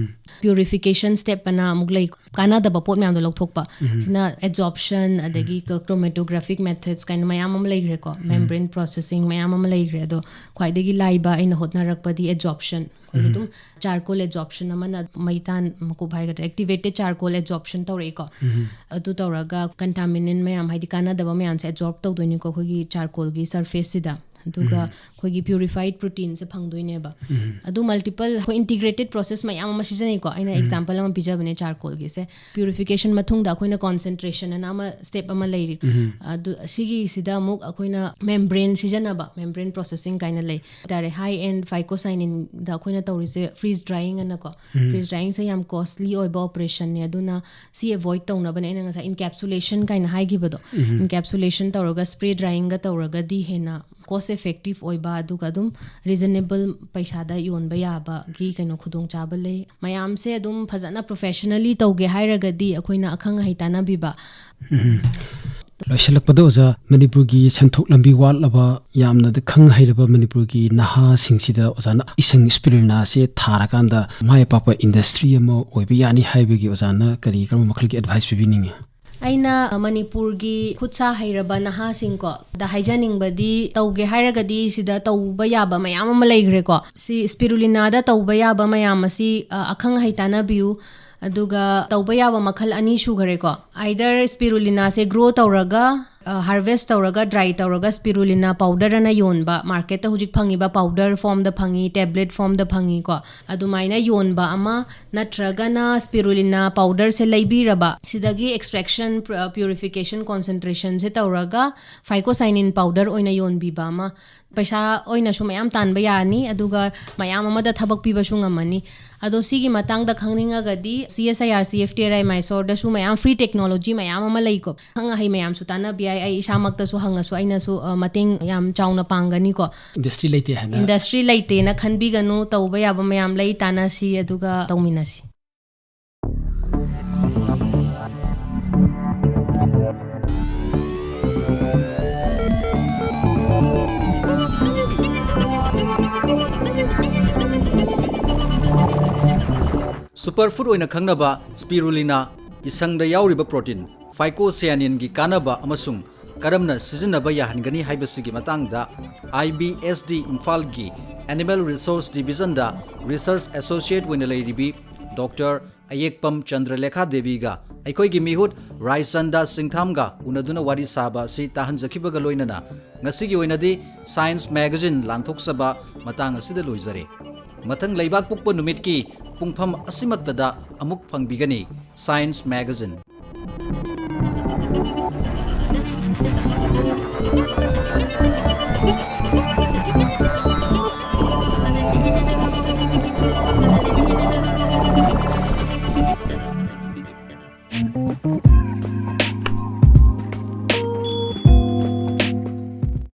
Purification step ꯑꯅ ꯑꯃꯨꯛ ꯂꯩ, ꯀꯥꯟꯅꯗꯕ ꯄꯣꯠ ꯃꯌꯥꯝꯗꯣ ꯂꯧꯊꯣꯛꯄ꯫ ꯁꯤꯅ adsorption, ꯑꯗꯒꯤ chromatographic methods ꯀꯥꯏꯅ ꯃꯌꯥꯝ ꯑꯃ ꯂꯩꯈ꯭ꯔꯦꯀꯣ꯫ Membrane processing ꯃꯌꯥꯝ ꯑꯃ ꯂꯩꯈ꯭ꯔꯦ, ꯑꯗꯣ ꯈ꯭ꯋꯥꯏꯗꯒꯤ ꯂꯥꯏꯕ ꯑꯩꯅ ꯍꯣꯠꯅꯔꯛꯄꯗꯤ adsorption꯫ ꯑꯩꯈꯣꯏꯒꯤ ꯑꯗꯨꯝ charcoal adsorption ꯑꯃꯅ ꯃꯩꯇꯥꯟ ꯃꯀꯨꯞ ꯍꯥꯏꯒꯗ꯭ꯔꯥ, activated charcoal adsorption ꯇꯧꯔꯛꯏꯀꯣ꯫ ꯑꯗꯨ ꯇꯧꯔꯒ contaminant ꯃꯌꯥꯝ, ꯍꯥꯏꯗꯤ ꯀꯥꯟꯅꯗꯕ ꯃꯌꯥꯝꯁꯦ adsorb ꯇꯧꯗꯣꯏꯅꯤꯀꯣ ꯑꯩꯈꯣꯏꯒꯤ charcoalꯒꯤ surfaceꯁꯤꯗ꯫ ꯑꯗꯨꯒ ꯑꯩꯈꯣꯏꯒꯤ purified proteinꯁꯦ ꯐꯪꯗꯣꯏꯅꯦꯕ꯫ ꯑꯗꯨ multiple ꯑꯩꯈꯣꯏ integrated process ꯃꯌꯥꯝ ꯑꯃ ꯁꯤꯖꯤꯟꯅꯩꯀꯣ꯫ ꯑꯩꯅ example ꯑꯃ ꯄꯤꯖꯕꯅꯦ charcoalꯒꯤꯁꯦ꯫ Purification ꯃꯇꯨꯡꯗ ꯑꯩꯈꯣꯏꯅ concentration ꯑꯅ ꯑꯃ step ꯑꯃ ꯂꯩꯔꯤ꯫ ꯑꯗꯨ ꯁꯤꯒꯤꯁꯤꯗ ꯑꯃꯨꯛ ꯑꯩꯈꯣꯏꯅ membrane ꯁꯤꯖꯤꯟꯅꯕ, membrane processing ꯀꯥꯏꯅ ꯂꯩ ꯍꯥꯏꯇꯥꯔꯦ꯫ High end phycocyaninꯗ ꯑꯩꯈꯣꯏꯅ ꯇꯧꯔꯤꯁꯦ freeze drying ꯑꯅꯀꯣ꯫ Freeze dryingꯁꯦ ꯌꯥꯝ costly ꯑꯣꯏꯕ operationꯅꯦ, ꯑꯗꯨꯅ ꯁꯤ avoid ꯇꯧꯅꯕꯅꯦ ꯑꯩꯅ ꯉꯁꯥꯏ encapsulation ꯀꯥꯏꯅ ꯍꯥꯏꯈꯤꯕꯗꯣ꯫ Encapsulation ꯇꯧꯔꯒ spray dryingꯒ ꯇꯧꯔꯒꯗꯤ ꯍꯦꯟꯅ cost effective ꯑꯣꯏꯕ, ꯑꯗꯨꯒ ꯑꯗꯨꯝ reasonable ꯄꯩꯁꯥꯗ ꯌꯣꯟꯕ ꯌꯥꯕꯒꯤ ꯀꯩꯅꯣ ꯈꯨꯗꯣꯡꯆꯥꯕ ꯂꯩ꯫ ꯃꯌꯥꯝꯁꯦ ꯑꯗꯨꯝ ꯐꯖꯅ professionally ꯇꯧꯒꯦ ꯍꯥꯏꯔꯒꯗꯤ ꯑꯩꯈꯣꯏꯅ ꯑꯈꯪ ꯑꯍꯩ ꯇꯥꯟꯅꯕꯤꯕ꯫ ꯎꯝ꯫ ꯂꯣꯏꯁꯤꯜꯂꯛꯄꯗ ꯑꯣꯖꯥ, ꯃꯅꯤꯄꯨꯔꯒꯤ ꯁꯦꯟꯊꯣꯛ ꯂꯝꯕꯤ ꯋꯥꯠꯂꯕ, ꯌꯥꯝꯅ ꯈꯪ ꯍꯩꯔꯕ ꯃꯅꯤꯄꯨꯔꯒꯤ ꯅꯍꯥꯁꯤꯡꯁꯤꯗ ꯑꯣꯖꯥꯅ ꯏꯁꯪ spirulinaꯁꯦ ꯊꯥꯔꯀꯥꯟꯗ ꯃꯥꯏ ꯄꯥꯛꯄ industry ꯑꯃ ꯑꯣꯏꯕ ꯌꯥꯅꯤ ꯍꯥꯏꯕꯒꯤ ꯑꯣꯖꯥꯅ ꯀꯔꯤ ꯀꯔꯝꯕ ꯃꯈꯜꯒꯤ advice ꯄꯤꯕꯤꯅꯤꯡꯉꯤ? ꯑꯩꯅ ꯃꯅꯤꯄꯨꯔꯒꯤ ꯈꯨꯠ ꯁꯥ ꯍꯩꯔꯕ ꯅꯍꯥꯁꯤꯡꯀꯣ ꯗ ꯍꯥꯏꯖꯅꯤꯡꯕꯗꯤ, ꯇꯧꯒꯦ ꯍꯥꯏꯔꯒꯗꯤ ꯁꯤꯗ ꯇꯧꯕ ꯌꯥꯕ ꯃꯌꯥꯝ ꯑꯃ ꯂꯩꯈ꯭ꯔꯦꯀꯣ꯫ ꯁꯤ spirulinaꯗ ꯇꯧꯕ ꯌꯥꯕ ꯃꯌꯥꯝ ꯑꯁꯤ, ꯑ, ꯑꯈꯪ ꯑꯍꯩ ꯇꯥꯟꯅꯕꯤꯌꯨ꯫ ꯑꯗꯨꯒ ꯇꯧꯕ ꯌꯥꯕ ꯃꯈꯜ ꯑꯅꯤ ꯁꯨꯈꯔꯦꯀꯣ꯫ Either spirulinaꯁꯦ grow ꯇꯧꯔꯒ, ꯑ, harvest ꯇꯧꯔꯒ, dry ꯇꯧꯔꯒ spirulina powder ꯑꯅ ꯌꯣꯟꯕ, marketꯇ ꯍꯧꯖꯤꯛ ꯐꯪꯉꯤꯕ powder formꯗ ꯐꯪꯉꯤ, tablet formꯗ ꯐꯪꯉꯤꯀꯣ꯫ ꯑꯗꯨꯃꯥꯏꯅ ꯌꯣꯟꯕ ꯑꯃ, ꯅꯠꯇ꯭ꯔꯒꯅ spirulina powderꯁꯦ ꯂꯩꯕꯤꯔꯕ, ꯁꯤꯗꯒꯤ extraction, pu-, purification concentrationꯁꯦ ꯇꯧꯔꯒ phycocyanin powder ꯑꯣꯏꯅ ꯌꯣꯟꯕꯤꯕ ꯑꯃ, ꯄꯩꯁꯥ ꯑꯣꯏꯅꯁꯨ ꯃꯌꯥꯝ ꯇꯥꯟꯕ ꯌꯥꯅꯤ, ꯑꯗꯨꯒ ꯃꯌꯥꯝ ꯑꯃꯗ ꯊꯕꯛ ꯄꯤꯕꯁꯨ ꯉꯝꯃꯅꯤ꯫ ꯑꯗꯣ ꯁꯤꯒꯤ ꯃꯇꯥꯡꯗ ꯈꯪꯅꯤꯡꯉꯒꯗꯤ C S I R C F T R I Mysoreꯗꯁꯨ ꯃꯌꯥꯝ free technology ꯃꯌꯥꯝ ꯑꯃ ꯂꯩꯀꯣ꯫ ꯑꯈꯪ ꯑꯍꯩ ꯃꯌꯥꯝꯁꯨ ꯇꯥꯟꯅꯕ ꯌꯥꯏ꯫ ꯑꯩ ꯏꯁꯥꯃꯛꯇꯁꯨ ꯍꯪꯉꯁꯨ ꯑꯩꯅꯁꯨ, ꯑ, ꯃꯇꯦꯡ ꯌꯥꯝ ꯆꯥꯎꯅ ꯄꯥꯡꯒꯅꯤꯀꯣ꯫ Industry ꯂꯩꯇꯦ ꯍꯥꯏꯅ꯫ Industry ꯂꯩꯇꯦꯅ ꯈꯟꯕꯤꯒꯅꯨ, ꯇꯧꯕ ꯌꯥꯕ ꯃꯌꯥꯝ ꯂꯩ, ꯇꯥꯟꯅꯁꯤ ꯑꯗꯨꯒ ꯇꯧꯃꯤꯟꯅꯁꯤ꯫ Superfood ꯑꯣꯏꯅ ꯈꯪꯅꯕ spirulina, ꯏꯁꯪꯗ ꯌꯥꯎꯔꯤꯕ protein, phycocyaninꯒꯤ ꯀꯥꯟꯅꯕ ꯑꯃꯁꯨꯡ ꯀꯔꯝꯅ ꯁꯤꯖꯤꯟꯅꯕ ꯌꯥꯍꯟꯒꯅꯤ ꯍꯥꯏꯕꯁꯤꯒꯤ ꯃꯇꯥꯡꯗ I B S D ꯏꯝꯐꯥꯜꯒꯤ Animal Resource Divisionꯗ Research Associate ꯑꯣꯏꯅ ꯂꯩꯔꯤꯕꯤ Doctor ꯑꯌꯦꯛꯄꯝ ꯆꯟꯗ꯭ꯔꯂꯦꯈꯥ ꯗꯦꯕꯤꯒ ꯑꯩꯈꯣꯏꯒꯤ ꯃꯤꯍꯨꯠ ꯔꯥꯏꯆꯟꯗ ꯁꯤꯡꯊꯥꯝꯒ ꯎꯅꯗꯨꯅ ꯋꯥꯔꯤ ꯁꯥꯕ ꯑꯁꯤ ꯇꯥꯍꯟꯖꯈꯤꯕꯒ ꯂꯣꯏꯅꯅ ꯉꯁꯤꯒꯤ ꯑꯣꯏꯅꯗꯤ Science Magazine ꯂꯥꯟꯊꯣꯛꯆꯕ ꯃꯇꯥꯡ ꯑꯁꯤꯗ ꯂꯣꯏꯖꯔꯦ꯫ ꯃꯊꯪ ꯂꯩꯕꯥꯛ ꯄꯣꯛꯄ ꯅꯨꯃꯤꯠꯀꯤ ꯄꯨꯡꯐꯝ ꯑꯁꯤꯃꯛꯇꯗ ꯑꯃꯨꯛ ꯐꯪꯕꯤꯒꯅꯤ Science Magazine꯫